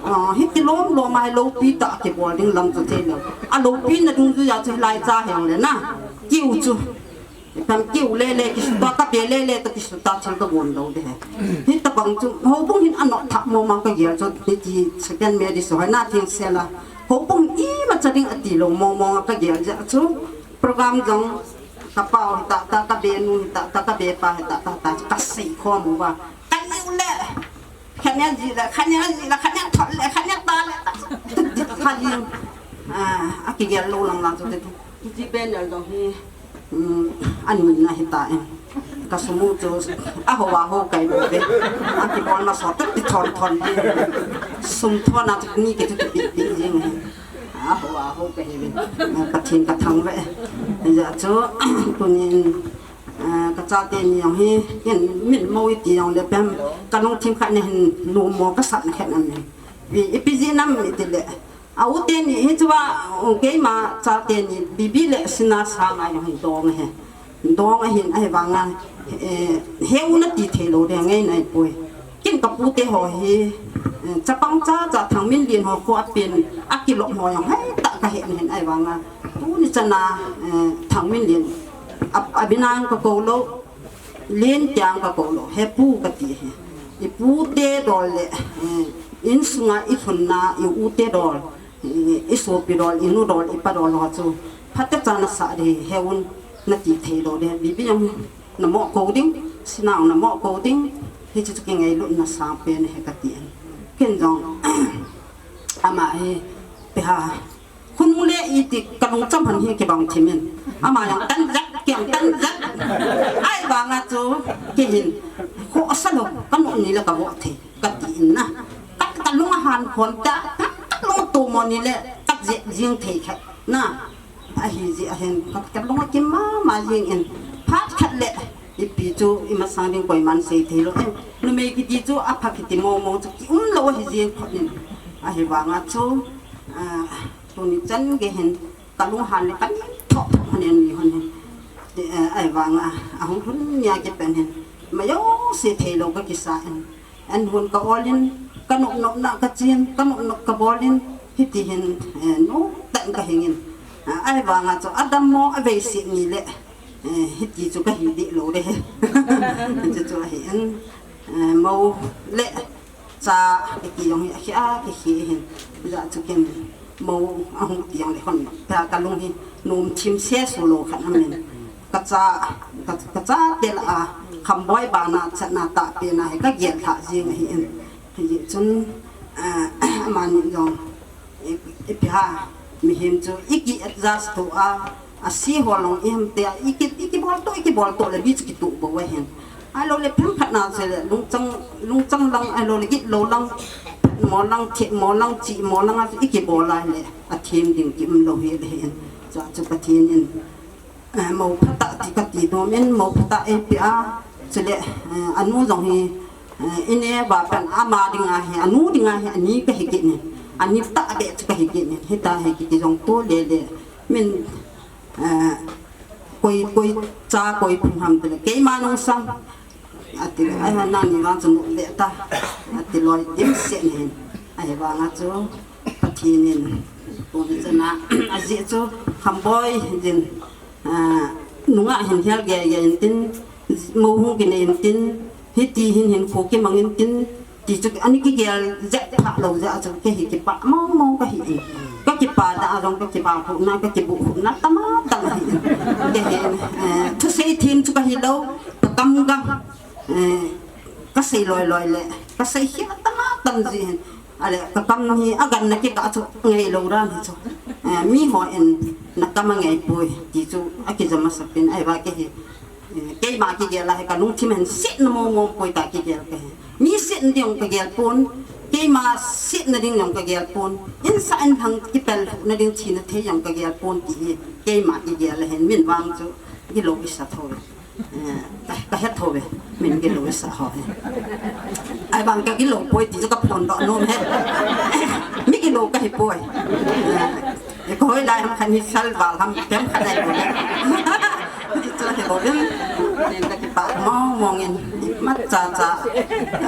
Ah, hiti lom lom a hi loupi tah kibol ding lam chu thei lou. A loupi na dungjuia chu hilai cha hi ong le na. Kiu chu. Tam kiu le le kisuta, ka be le le to kisuta thil ka gon lou de he. Hitabang chu, houbung hin anop thah mong mong ka gel chu, hiti second marriage ho na thil se la. Houbung imacha ding ati lou mong mong ka gel jeh chu. Program jong ka pau hita ta, ka be nu hita ta, ka be pa hita ta, ta, ka sei khom uva. Ka niu le. Khat nia ji le, khat nia ji le, khat nia thot le, khat nia ta le, ta, ta, ta, khat nia, ah, akigel lou lang lang chu te tu. Ji banner jong hi, um, ani na hita e. Ka sumu chu, a ho a ho kai lo te. Akibol ma so te ti thon thon te. Sum thon a chu ni ke chu ti pi pi jing he. A ho Pathen ka thangvah e. Hijeh chun, tunin, eh, ka chate ni jong hi, ken min mo iti jong le pen, ka lungthim khat na hin nom mo ka sat na khat na min. Ipi, ipi jeh ham iti le. A u teni hi chu a, u keima chate ni, Bibi le Sina sanga jong hin dong ahi. Dong ahin ahivanga, eh, he u nati thei lou ding ngai nai poi. Ken ka pute ho hi, eh, chapang cha cha Thangminlen ho khu a pen, a kilom ho jong hei ta ka he hin ahivanga. Tuni chana, eh, Thangminlen, a, a binang ka kou lou, Len tiang ka kou lou, he pu ka ti hi. I pute dol le, eh, insunga i lhunna, i ute dol. I, i sopi dol, i nu dol, i pa dol ho chu. Phatecha na sa ding, he un nati thei lou ding. Bibi jong na mo kou ding, Sina na mo kou ding. Hichu chu kingailutna sang pen ahi ka ti in. Ken jong, ama hi, pe ha, khun le iti ka lungcham han hi kibang thim in. Ama jong tan jat, kiang tan jat. Ahivanga chu, kei hin, khoh sa lou, ka nu ni le ka vo thei. Ka ti in na. Ka, ka lung a han khon ta, ka, ka lung tu mo ni le, ka je jing thei khat na. Ahi jeh a hin, ka, ka lung a kim mama jing in. Phat khat le, ipi chu, i masang ding koiman sei thei lou. Eh, numei kiti chu, apha kiti mo mo chu, ki um lou ahi jing khot in. Ahivanga chu, ah, tuni chan gei hin, ka lung han le, ka ni thok thok han in ni hon hin. Ti, eh, ahivanga, ahung lhun nia kipen hin. Mayo se thei lou ka kisa in. An hun ka olin, ka nop nop na ka chin, ka nop nop ka bolin, hiti hin, eh, nop tah in ka hingin. Ah, ahivanga chu adam mo a vei si ni le, eh, hiti chu ka hi dih lou le. Chu chu ahi in, eh, mo le cha, ka ki jong hi, a khi a, ka khi hin. Ja chu kin mo a hung ti jong le hon. Ta ka lung hi, nom thim se su lou khat amin. Ka cha, ka, ka chate lah a, Khamboi bana chatna tahpehna hi ka gel lhah jing ahi in. Hijeh chun, eh, amani jong, i, ipi ham, mihem chu, i ki adjust to a, a si ho long i ham te a, i ki, i kibol to, i kibol to le, bi chu kitu bou ahin. Ahilou le, phem khat na chu le, lungchang, lungchang lang, ahilou le, gitlou lang, mo lang, thi, mo lang, chi, mo lang a, i kibol a le, a them ding ki um lou hi le hin. Cha chu Pathen in. Eh, mo phatah ti ka ti nom in, mo phatah eipeh a, chule, eh, anu jong hi, eh, i neh uva pen ama dinga hi, anu dinga hi, ani ka hi kit in, ani tah beh chu ka hi kit in, hita hi kiti jong tu le le, min, eh, koi, koi cha, koi phung ham ti le, keima nung sang, Ati le, ai, nangni vang chu nop le ta. Ati loi dimset in. Ahivanga chu Pathen in, tuni chana, ajeh chu Khamboi jin, ah, nungah hin hel gei gei in tin, mo hung kinei in tin, hiti hin hinkho kimang in tin, ti chu ani kigel jep pha lou jeh a chu kei hi kipah mong mong ka hi in. Ka kipah da a jong ka kipah khu na, ka kibu khu na tama tama hi in. Kei hi, eh, thusei them chu ka hi lou. Ka kam gam, eh, ka sei loi loi le, ka sei khel tam tam ji hin. Ale, ka kam hi a gan na kikah chu ngei lou dan hi chu. Eh, mi ho in na kam a ngei poi, ti chu a kijam a sapin, ahivang kei hi, eh, keima kigel a hi ka lungthim hin setna mong mong poi ta kigel ka hi. Mi setna ding ka gel pon, keima setna ding jong ka gel pon, insah inlhang kipel na ding thina thei jong ka gel pon ti hi, keima kigel a hin min vang chu, gilou i sa tho. Eh, ka, ka het tho ve, min gilou sa ho he. Ahivang ka gilou poi ti chu ka phondoh nom e. Mi gilou ka hi poi. Eh, ka hoi lai ham khan hi sal val ham tem khan ai poi. Ti chu he bou in. Nen ka kipah mong mong in. Mat cha cha.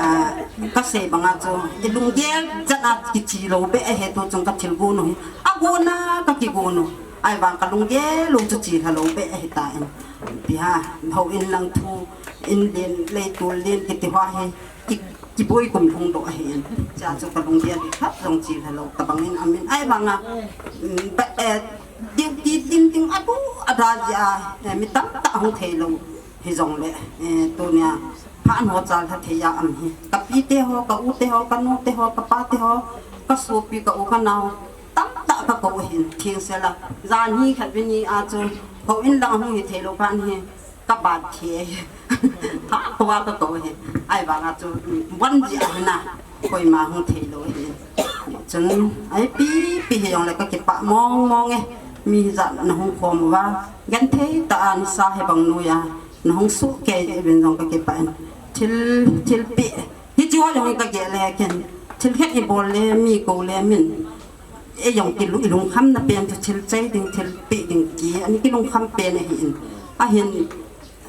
Ah, ka sei banga chu. I lunggel chan a kichi lou beh ahi tu chung ka thil gon u hi. A gon a ka kigon u. Ahivang ka lunggel u chu chi lha lou beh ahi ta in. Pi ha, houin lang thu, in len, lei tol len kiti ho hi, ki, kiboi kum lhung doh ahi in. Cha chu ka lunggel hi khat jong chi lha lou, tabang in amin. Ahivanga, mm, ba, eh, duty ding ding adu, ada jeh a, eh, mi tamtah hung thei lou. Hijongle, eh, tunia, phat ho chal lha thei a am hi. Ka pi te ho, ka u te ho, ka nu te ho, ka pa te ho, ka sopi, ka u, ka nao. Tamtah ka kou hin, theng sela. Jan hi khat ve ni a chu, houin lang hung hi thei lou khan hi, ka bat thei. Pha kou a ka kou hin. Ahivanga chu, von ji a hin a, koima hung thei lou hin. Chun, ai pi, pi hi jong le ka kipah mong mong e. Mi hijat na hung khom uva. Genthei tah a nisa hi bang noiya. Na hung sukei uvin jong ka kipah in. Thil, thilpeh. Hichu jong ka gel le ken. Thil khat i bol le mi ko le min. Ei jong kilu-, i lungkham na pen chu thil chai ding, thilpeh ding ti. Ani kilungkham pen ahi in. Ahin,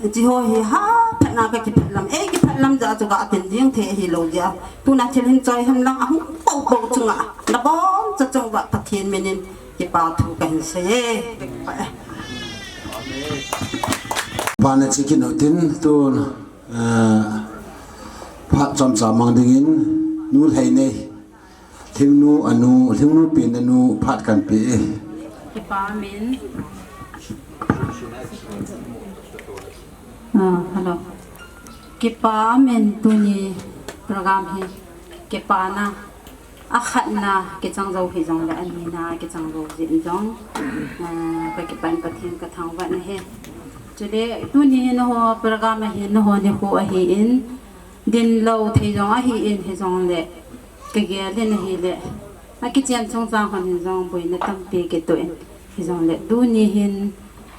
Hichi ho hi ha, phatna ka kiphat lam, ei kiphat lam ja chu ka atin ding thei hi lo ja. Tuna thil hin choi hen lang ahung po po chunga. Na bon cha chung va Pathen minin kipa thu ka hin sei e. Bana chi kinu tin tun, eh, phat chomcha mang dingin nu Lheinei. Lhingnu anu, Lhingnu pen anu phat kan pe e. Kipa min. Ah, hello. Kipa min tuni program hi. Kipana. Akhatna kichang jo hi jong le anina kichang jo jin jong. Ah, ka kipan Pathen ka thangvah na hi. Chule tuni hi naho program hi naho nikho ahi in. Din lo thei jong ahi in hi jong le. Ka gel in ahile, a kichen chungchang hon hin jong boina tampi kitoh in, hijongle tuni hin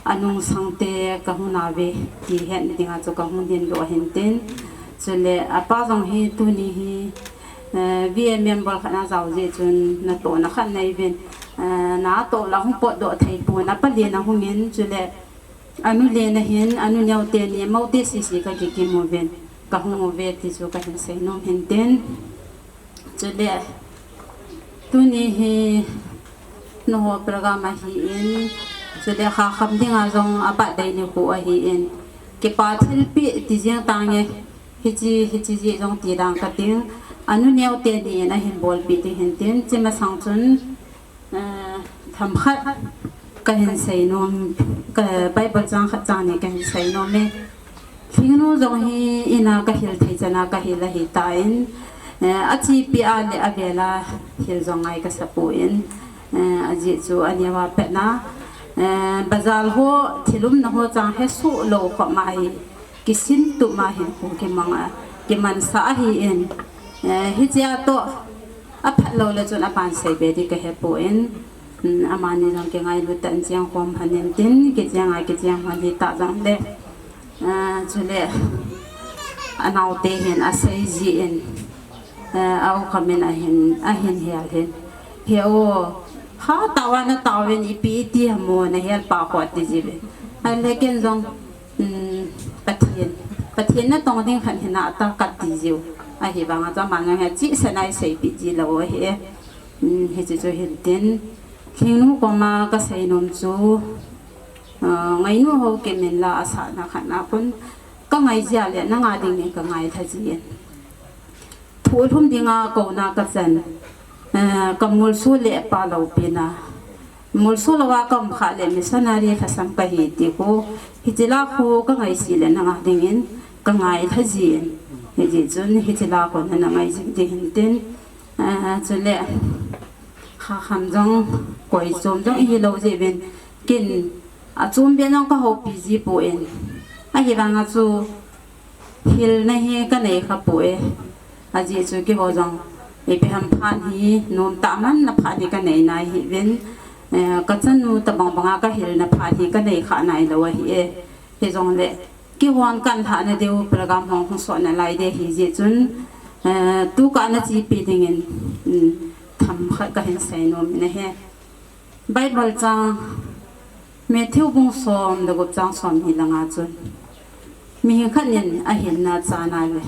anungsang te ka hung nave, ti het na dinga chu ka hung din doh ahin tin. Chule, apa jong hi tuni hi, eh, V M member khat na jao jeh chun natohna khat nei uvin, eh, natoh la hung potdoh thei pon, apa len ahung in, chule, anu len ahin, anu neo teni, amau te sese ka kikim uvin, ka hung uve ti chu ka hin seinom hin tin. Chule, tuni hi naho program ahi in, chule Khakham dinga jong abah dei nikho ahi in, kipa thilpeh ti jeng tange, hichi, hichi jeh jong ti dang ka ting, anu neo teni in ahin bolpeh ti hin tin, chi masang chun, Eh, themkhat ka hin seinom, ka Bible chang khat chang ni ka hin seinom e. Lhingnu jong hi ina ka hil thei chana ka hil ahi tan, eh, achepi a le avel a hil jong ngai ka sa pon, eh, ajeh chu aneo a pat na, eh, bazar ho thil umna ho chang hesoh lou khop ma hi. Kisin tup ma hin khu kimang a, kimansah ahi in, eh, hichea toh, aphat lou le chun aban sei be di ka he pon, mm, amani jong kingailut tah in cheng khom hon in tin, kicheng a kicheng hon hi ta jong le, eh, chule, anao te hin asei ji in, Eh, a u khamin ahin, ahin hel hin. He o, ha tao a na tao in ipi iti hamo na hel pa kho ti ji ve. Ahile ken jong, um, Pathen, Pathen na tong ding khat hina ta ka ti ji u. Ahivanga chu aman jong he chi sa nai sei pi ji lou ahi e. Um, hichi chu hin tin. Lhingnu koma ka seinom chu, uh, ngainu ho kemin la asah na khat na kun ka ngai jia le nanga ding in ka ngai lha ji in. Thu lhum dinga kona ka chan, eh, ka mulsu le pa loupina. Mulsu louva ka um kha le missionary lhasam ka hi ti khu, hichi la khu ka ngaisi le nanga dingin ka ngai lha jin. Hijeh chun hichi la khu nana ngai jing ti hin tin, eh, chule Khakham jong koi chom jong ihi lou jeh uvin kin achom beh jong ka houpi ji pon. Ahivanga chu Hilna hi ka nei kha poi. Ajeh chu keiho jong ipi ham phat hi, nom tah man na phat hi ka nei nai hih uvin, eh, ka chanu tabang banga ka hilna phat hi ka nei kha nai lou ahi e. Hijongle, keihon kan lhahna diu program hung hung sot nalai ding ahi jeh chun, eh, tu ka na chepi dingin, um, themkhat ka hin seinom in ahi. Bible chang Matthew bung som le gup chang som ni le nga chun, mihing khat in ahinna achana le,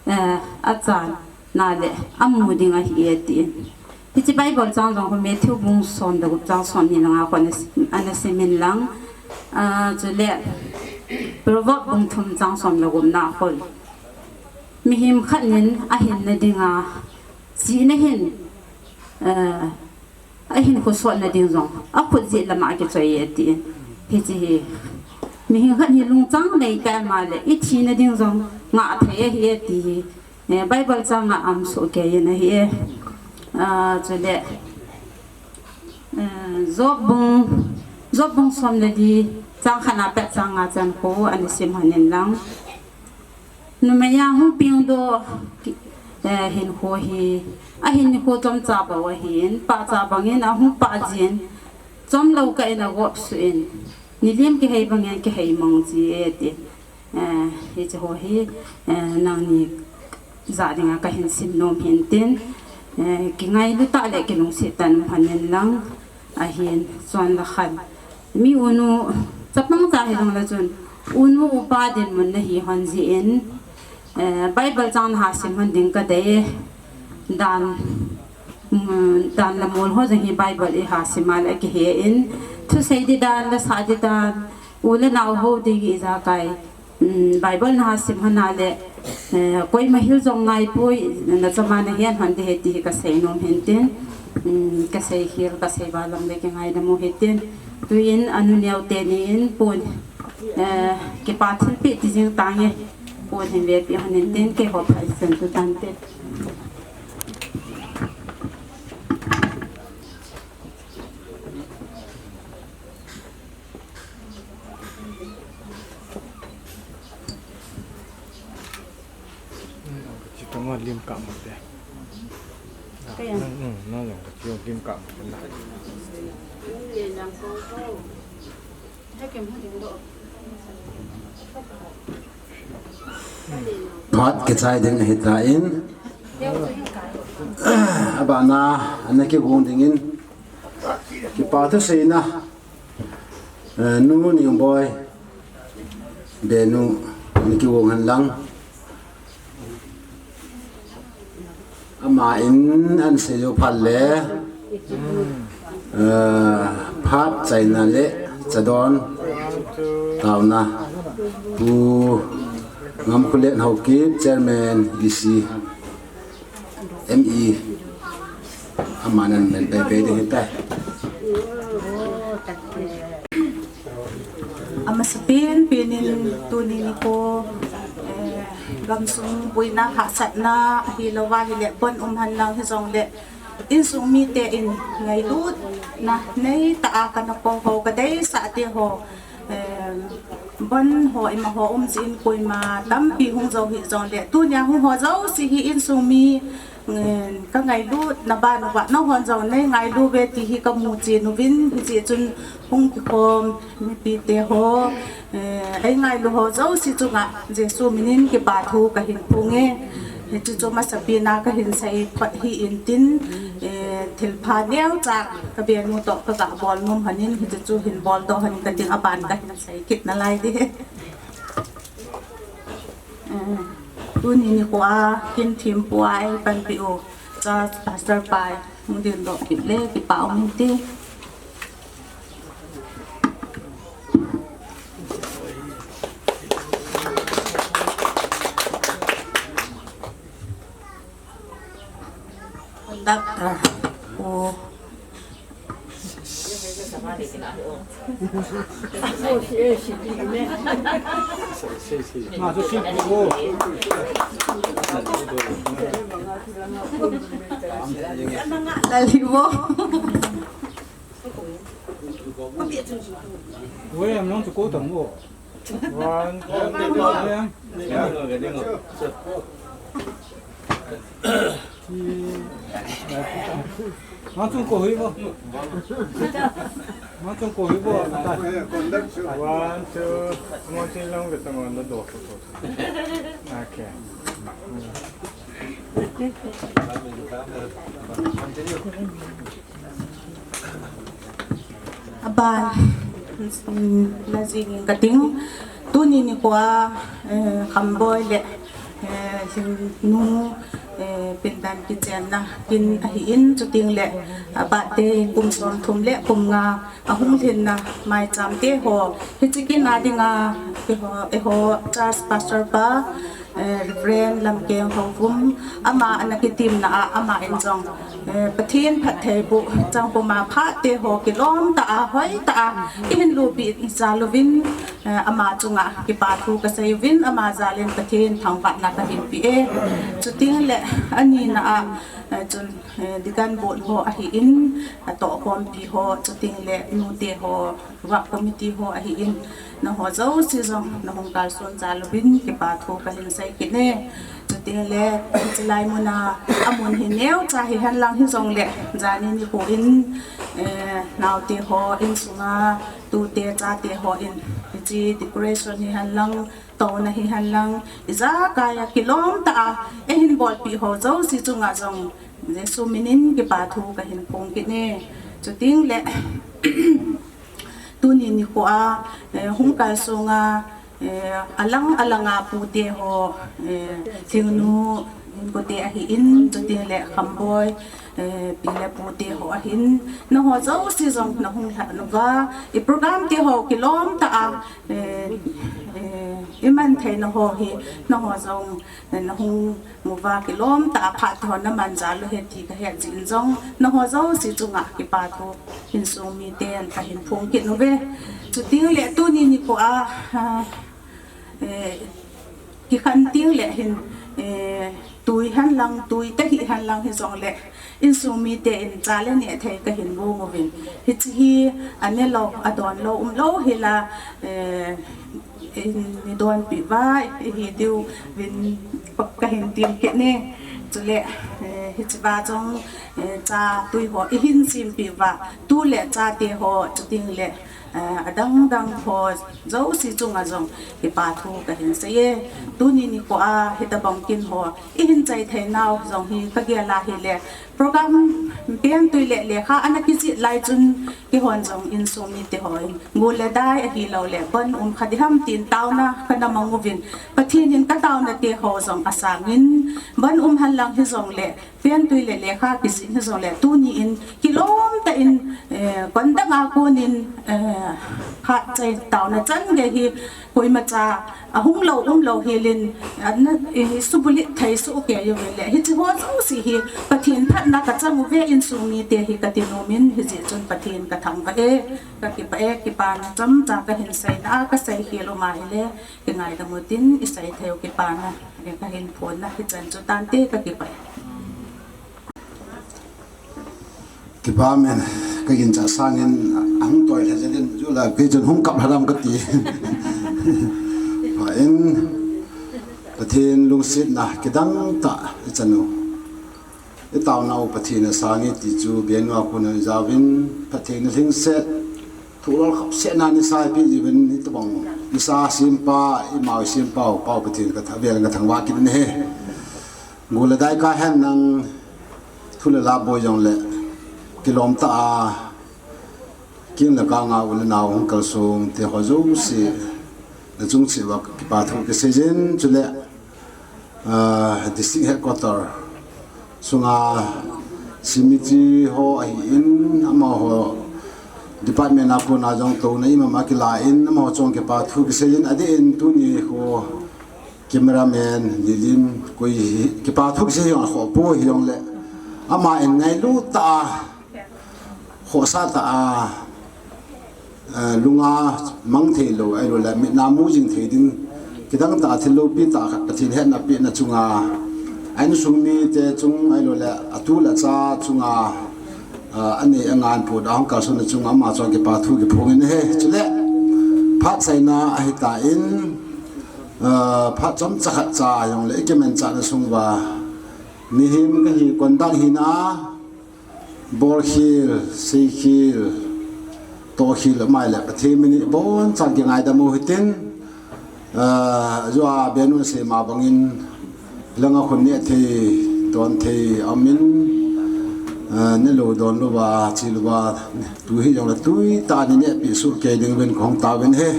eh, achana le amu ding ahi e tin. Hiche Bible chang jong khu Matthew bung som le gup chang som ni le nga khu ana sim, ana sim in lang, ah, chule Proverb bung thum chang som le gupna khu, mihem khat in ahinna dinga chihna hin, eh, ahin khosotna ding jong akhut jeh lama akichoi e tin. Hiche hi, mihing khat hi lungchang nei tah a ama le ithina ding jong ngah thei ahi e ti hi, eh, Bible chang a aum soh kei in ahi e. Ah, chule, eh, Job bung, Job bung som le li chang khat na pat chang nga chan khu ana sim hon in lang. Numei a hung pengdoh, ki-, Eh, hinkho hi, ahin nikho chomcha bou ahin, pahcha bangin ahung pah jin, chomlou kah in agop suh in, nilim kihei bangin kihei mang ji e ti. Eh, hiche ho hi, eh, nangni jah dinga kahin sim nom hin tin, eh, kingailu tah le kilungset tah in um hen lang, ahin chonle khat. Mi unu, chapang cha hilou le chun, unu upa dinmun nahi hon jeh in, eh, Bible chang naha sim hon ding kadei, dan, mm, dan le mol ho jong hi Bible iha sim a le kihe in, thusei di dan le sah di dan, u le nao ho ding ijakai, um, Bible naha sim hon a le, eh, koima hil jong ngaipoi, nachama nahen hon ding ahi ti hi kasei nom hin tin, um, kasei hil, kasei val lam le kingaidam u hin tin. Tuin anu neo teni in pon, eh, kipa thilpeh ti jing tange, pon hin vepeh hon in tin, keiho phat in sen tu tante. Kaya. Nang, nang, nang, nang, lim ka mo te. Phat kichai ding ahitan. Abana, ana kigong dingin. Kipa thuseina. Eh, nu Ningboi, Benu, ana kigong hen lang. Ama in ana sei jou phat le, eh, phat chaina le chadon taona. Pu Ngamkholen Haokip, Chairman, E C. M E, aman ana men pei pei ding ahitai. Amasapen pen in tuni nikho, eh, gamsung boina hahsatna ahilouva ahile bon um hen lang hijongle insung mite in ngailutna neitah a kana kou ho, kadeisah te ho, Em, bon ho, ima ho um jin koima tampi hung jou hijongle, tunia hung ho jouse hi insung mi, em, kangailutna ban uva, nahon jong neingailu uve ti hi kamu chen uvin, hijeh chun hung kikhom mipite ho, eh, eingailu ho jouse chunga Jesu minin kipa thu kahin phonge. Hiche chu masapen a kahin sei phot hi intin, eh, thilpha neocha kabenu toh kaga bol nom hon in, hiche chu hin bol toh hon in kating, aban kahin sei kit nalai ding. Eh, tuni nikho a kin thempu a eipanpi u Charles Pastor pa hung dingdoh kit le kipa um inte. Conductor. Oh. Laliwo. William, nang tu ko tang mo. One, two, William. Nang tu ko hui mo. Nang tu ko hui mo. One, two, mo ti long de tang on the door. Okay. Aban, um, la jing kating, tuni nikho a, eh, Khamboi le, eh, Hingnu, eh, pindan kichenna kin ahin, chuting le, ah, birthday kum som thum le kum nga, ahung lhinna maicham te ho, hiche kin a dinga, eiho, eiho, Charles Pastor pa, eh, Reverend Lamkeng Houvum, ama ana kitimna a, ama in jong, eh, Pathen phattheiboh chang puma phat te ho kilom tah a, hoi tah a, ihin lupeh jal uvin, eh, ama chunga kipa thu kasei uvin, ama jal in Pathen thangvahna kahin pe e. Chuting le, ani na a, eh, chun, eh, Deacon Board ho ahin, atohkhompi ho, chuting le, nute ho, Work Committee ho ahin, nangho jouse jong, nahung kalson jal uvin, kipa thu kahin sei kit e. Chu Tile, chilai muna, amun hi neocha hihen lang hijongle, jani nikho in, eh, naote ho insunga, tute chate ho in, hiche decoration hihen lang, touna hihen lang, ijakai a kilom tah a, eihin bolpeh ho jouse chunga jong, Jesu minin kipa thu kahin phong kit e. Chutengle, tuni nikho a, eh, hung kalsonga, eh, alang alanga pute ho, eh, Thingnu, Inkote ahin, chutengle Khamboi, eh, pile pute ho ahin, nangho jouse jong nahung lhah uva, i program te ho kilom tah a, eh, eh, iman theina ho hi, nangho jong, eh, nahung uva kilom tah a phat ho naman jal u ahi ti kahet jeh in jong, nangho jouse chunga kipa thu insung miten kahin phong kit uve. Chutengle tuni nikho a, ah, eh, kikhen tengle hin, eh, tui henlang, tui tahih henlang hijongle, insung mite in cha le neh thei kahin gong uvin. Hiche hi anelou, adonlou, umlou hila, eh, in, nidonpeh uva, ihi diuvin kahin tem kit e. Chule, eh, hichea jong, eh, cha tui ho, ihin sempeh uva, tu le chate ho, chutengle, eh, adang dang ho, jouse chunga jong, kipa thu kahin seiye. Tuni nikho a, hitobang kin ho, ihin chai theinau jong hi, kagel a hile, program pentui le lekha ana kijih lai chun, keihon jong insung mite hon, gol le dai ahiloule, bon um kha diham tin taona kana mang uvin, Pathen in kataona te ho jong asangin, bon um henlang hijongle, pentui le lekha kijih hijongle, tuni in, kilom tah in, eh, kon dang a konin, eh, phat chai taona chan gei hi, koimacha, ahung lou, umlou helin, ana, eh, subulit thei soh kei uvin le, hiche ho jouse hi, Pathen phatna kachang uve insung mite hi kati nomin, hijeh chun Pathen kathangvah e, kakipah e, kipana chomcha kahin seina a, kasei khel um ahile, kingaidam utin, isei thei u kipana, eh, kahin phonna, hichan chu tante, kakipah e. Kipah men, kaginchat sangin ahung toi lha jengin, jula kei chun hung kap lha dam kati. Pha in, Pathen lungsetna kidang tah ichan u, itaona u Pathen asang e ti chu bienua kona ijauvin, phattheina lhingset, thu lolkhop sehna neisei peh jiuvin, hitobang neisa sempa, imau sempa u, Pa u Pathen kathangvah, kathangvah kit in ahi. Gol le dai kahen nang, thu le la boi jongle, kilom tah a, kin le kang a u le nao hung kalsong te ho jouse, nachung cheh uva kipa thu kaseijin, chule, ah, district headquarter sunga simichi ho ahin, amaho department a kona jong touna imama kilan, amaho chunga kipa thu kaseijin, adeh in tuni ho cameraman Lilim koi hi, kipa thu kisei jong akhoh poi hijongle, ama in ngailut tah a, khohsah tah a, eh, lunga mang thei lou, ahiloule mitna mu jing thei ding, kidang tah a thil loupi tah khat Pathen hetna pehna chunga, a insung mite chung, ahiloule atu le acha chunga, eh, anei angan put a hung kalsonna chunga ama chunga kipa thu kiphongin ahi. Chule, phat chaina ahitan, eh, phat chomcha khatcha jongle ikimanchahna sung uva, mihem kahi, kon dang hina, bolkhel, seikhel, tohkhel, amaile Pathen min in ibonchan kingaidam u hitin, ah, jua bienun seima bangin, langa khun neh thei, don thei aumin, ah, nelou donlouva, chelouva, tu hijongle tuitah a neinehpeh soh kei dinguvin kahung taovin ahi.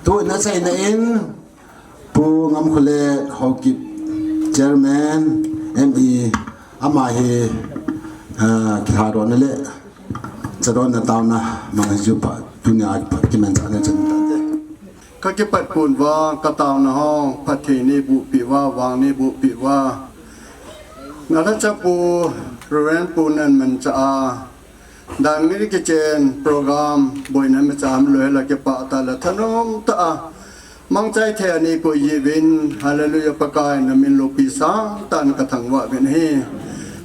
Tun achaina in, Pu Ngamkholet Haokip, Chairman, M E, ama hi, ah, kilhadohna le chadonna taona mang hijupa tunia kimanchahna chun tante. Kakipat pon uva, kataona ho, phatthei neibohpeh uva, vang neibohpeh uva, nalhachapu, Reverend Pu Nanmanchah a, Dan ngei kichen program boina imacha umlou hela kipah tah le thanom tah a mangchai thei a neikoi jiuvin, Hallelujah, Pakai namin loupi sangtah in kathangvah uvin ahi.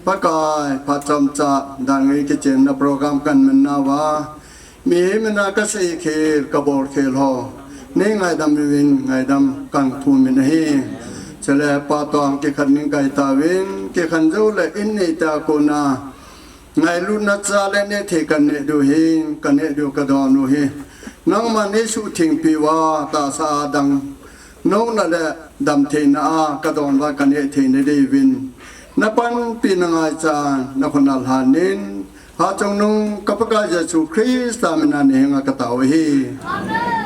Pakai, phat chomcha dan ngei kichenna program kahin mannauva, mihem in a kaseikhel, kabolkhel ho, neingaidam uvin, ngaidam kahin thum uvin ahi. Chule pa toh kikhen ning kahi tauvin, kikhen jou le in neita kona ngailutna cha le neh thei kaneh diu hi, kaneh diu kadon u hi. Nangman neisuhtheng peh uva tahsa a dang nouna le damtheina a kadon uva kaneh theina diuvin, napanpi na ngaichan nakhut a lhanin, Hatchungnung ka Pakai Jesu Christa mina nahenga katao ahi. Amen.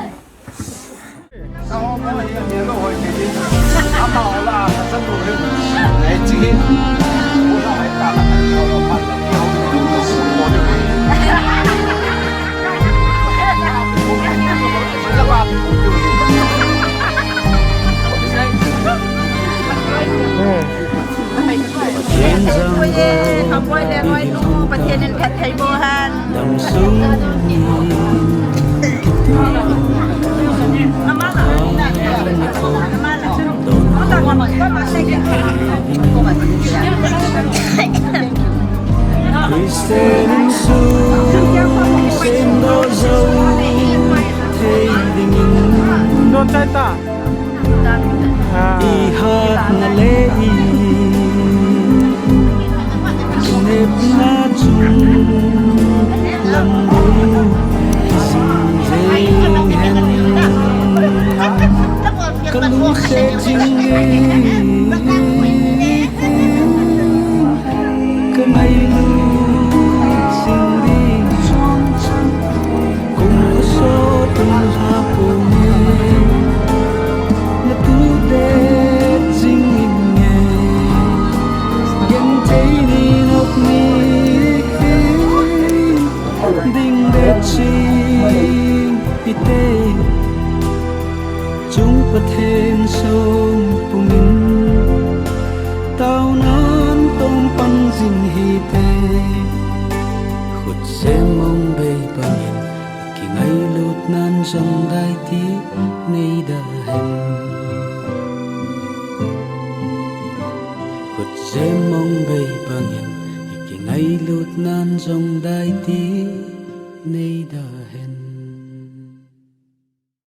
Christian sung sem do zo thei dingin. Don tai ta. Ah. I hatna le i kinepna chung lam bou kising jeng hen. Ka lungset jing e, ka ngailut jing ding. Kum asot tum ha pum e, na tu det jing in nge. Genthei ni nok ni ding det jing ite. Chung Pathen sung pumin, taonan tong pan jing hite. Khut sem mong bei bangin, kingailut nan jong daiti nei da hen. Khut sem mong bei bangin, kingailut nan jong daiti nei da hen.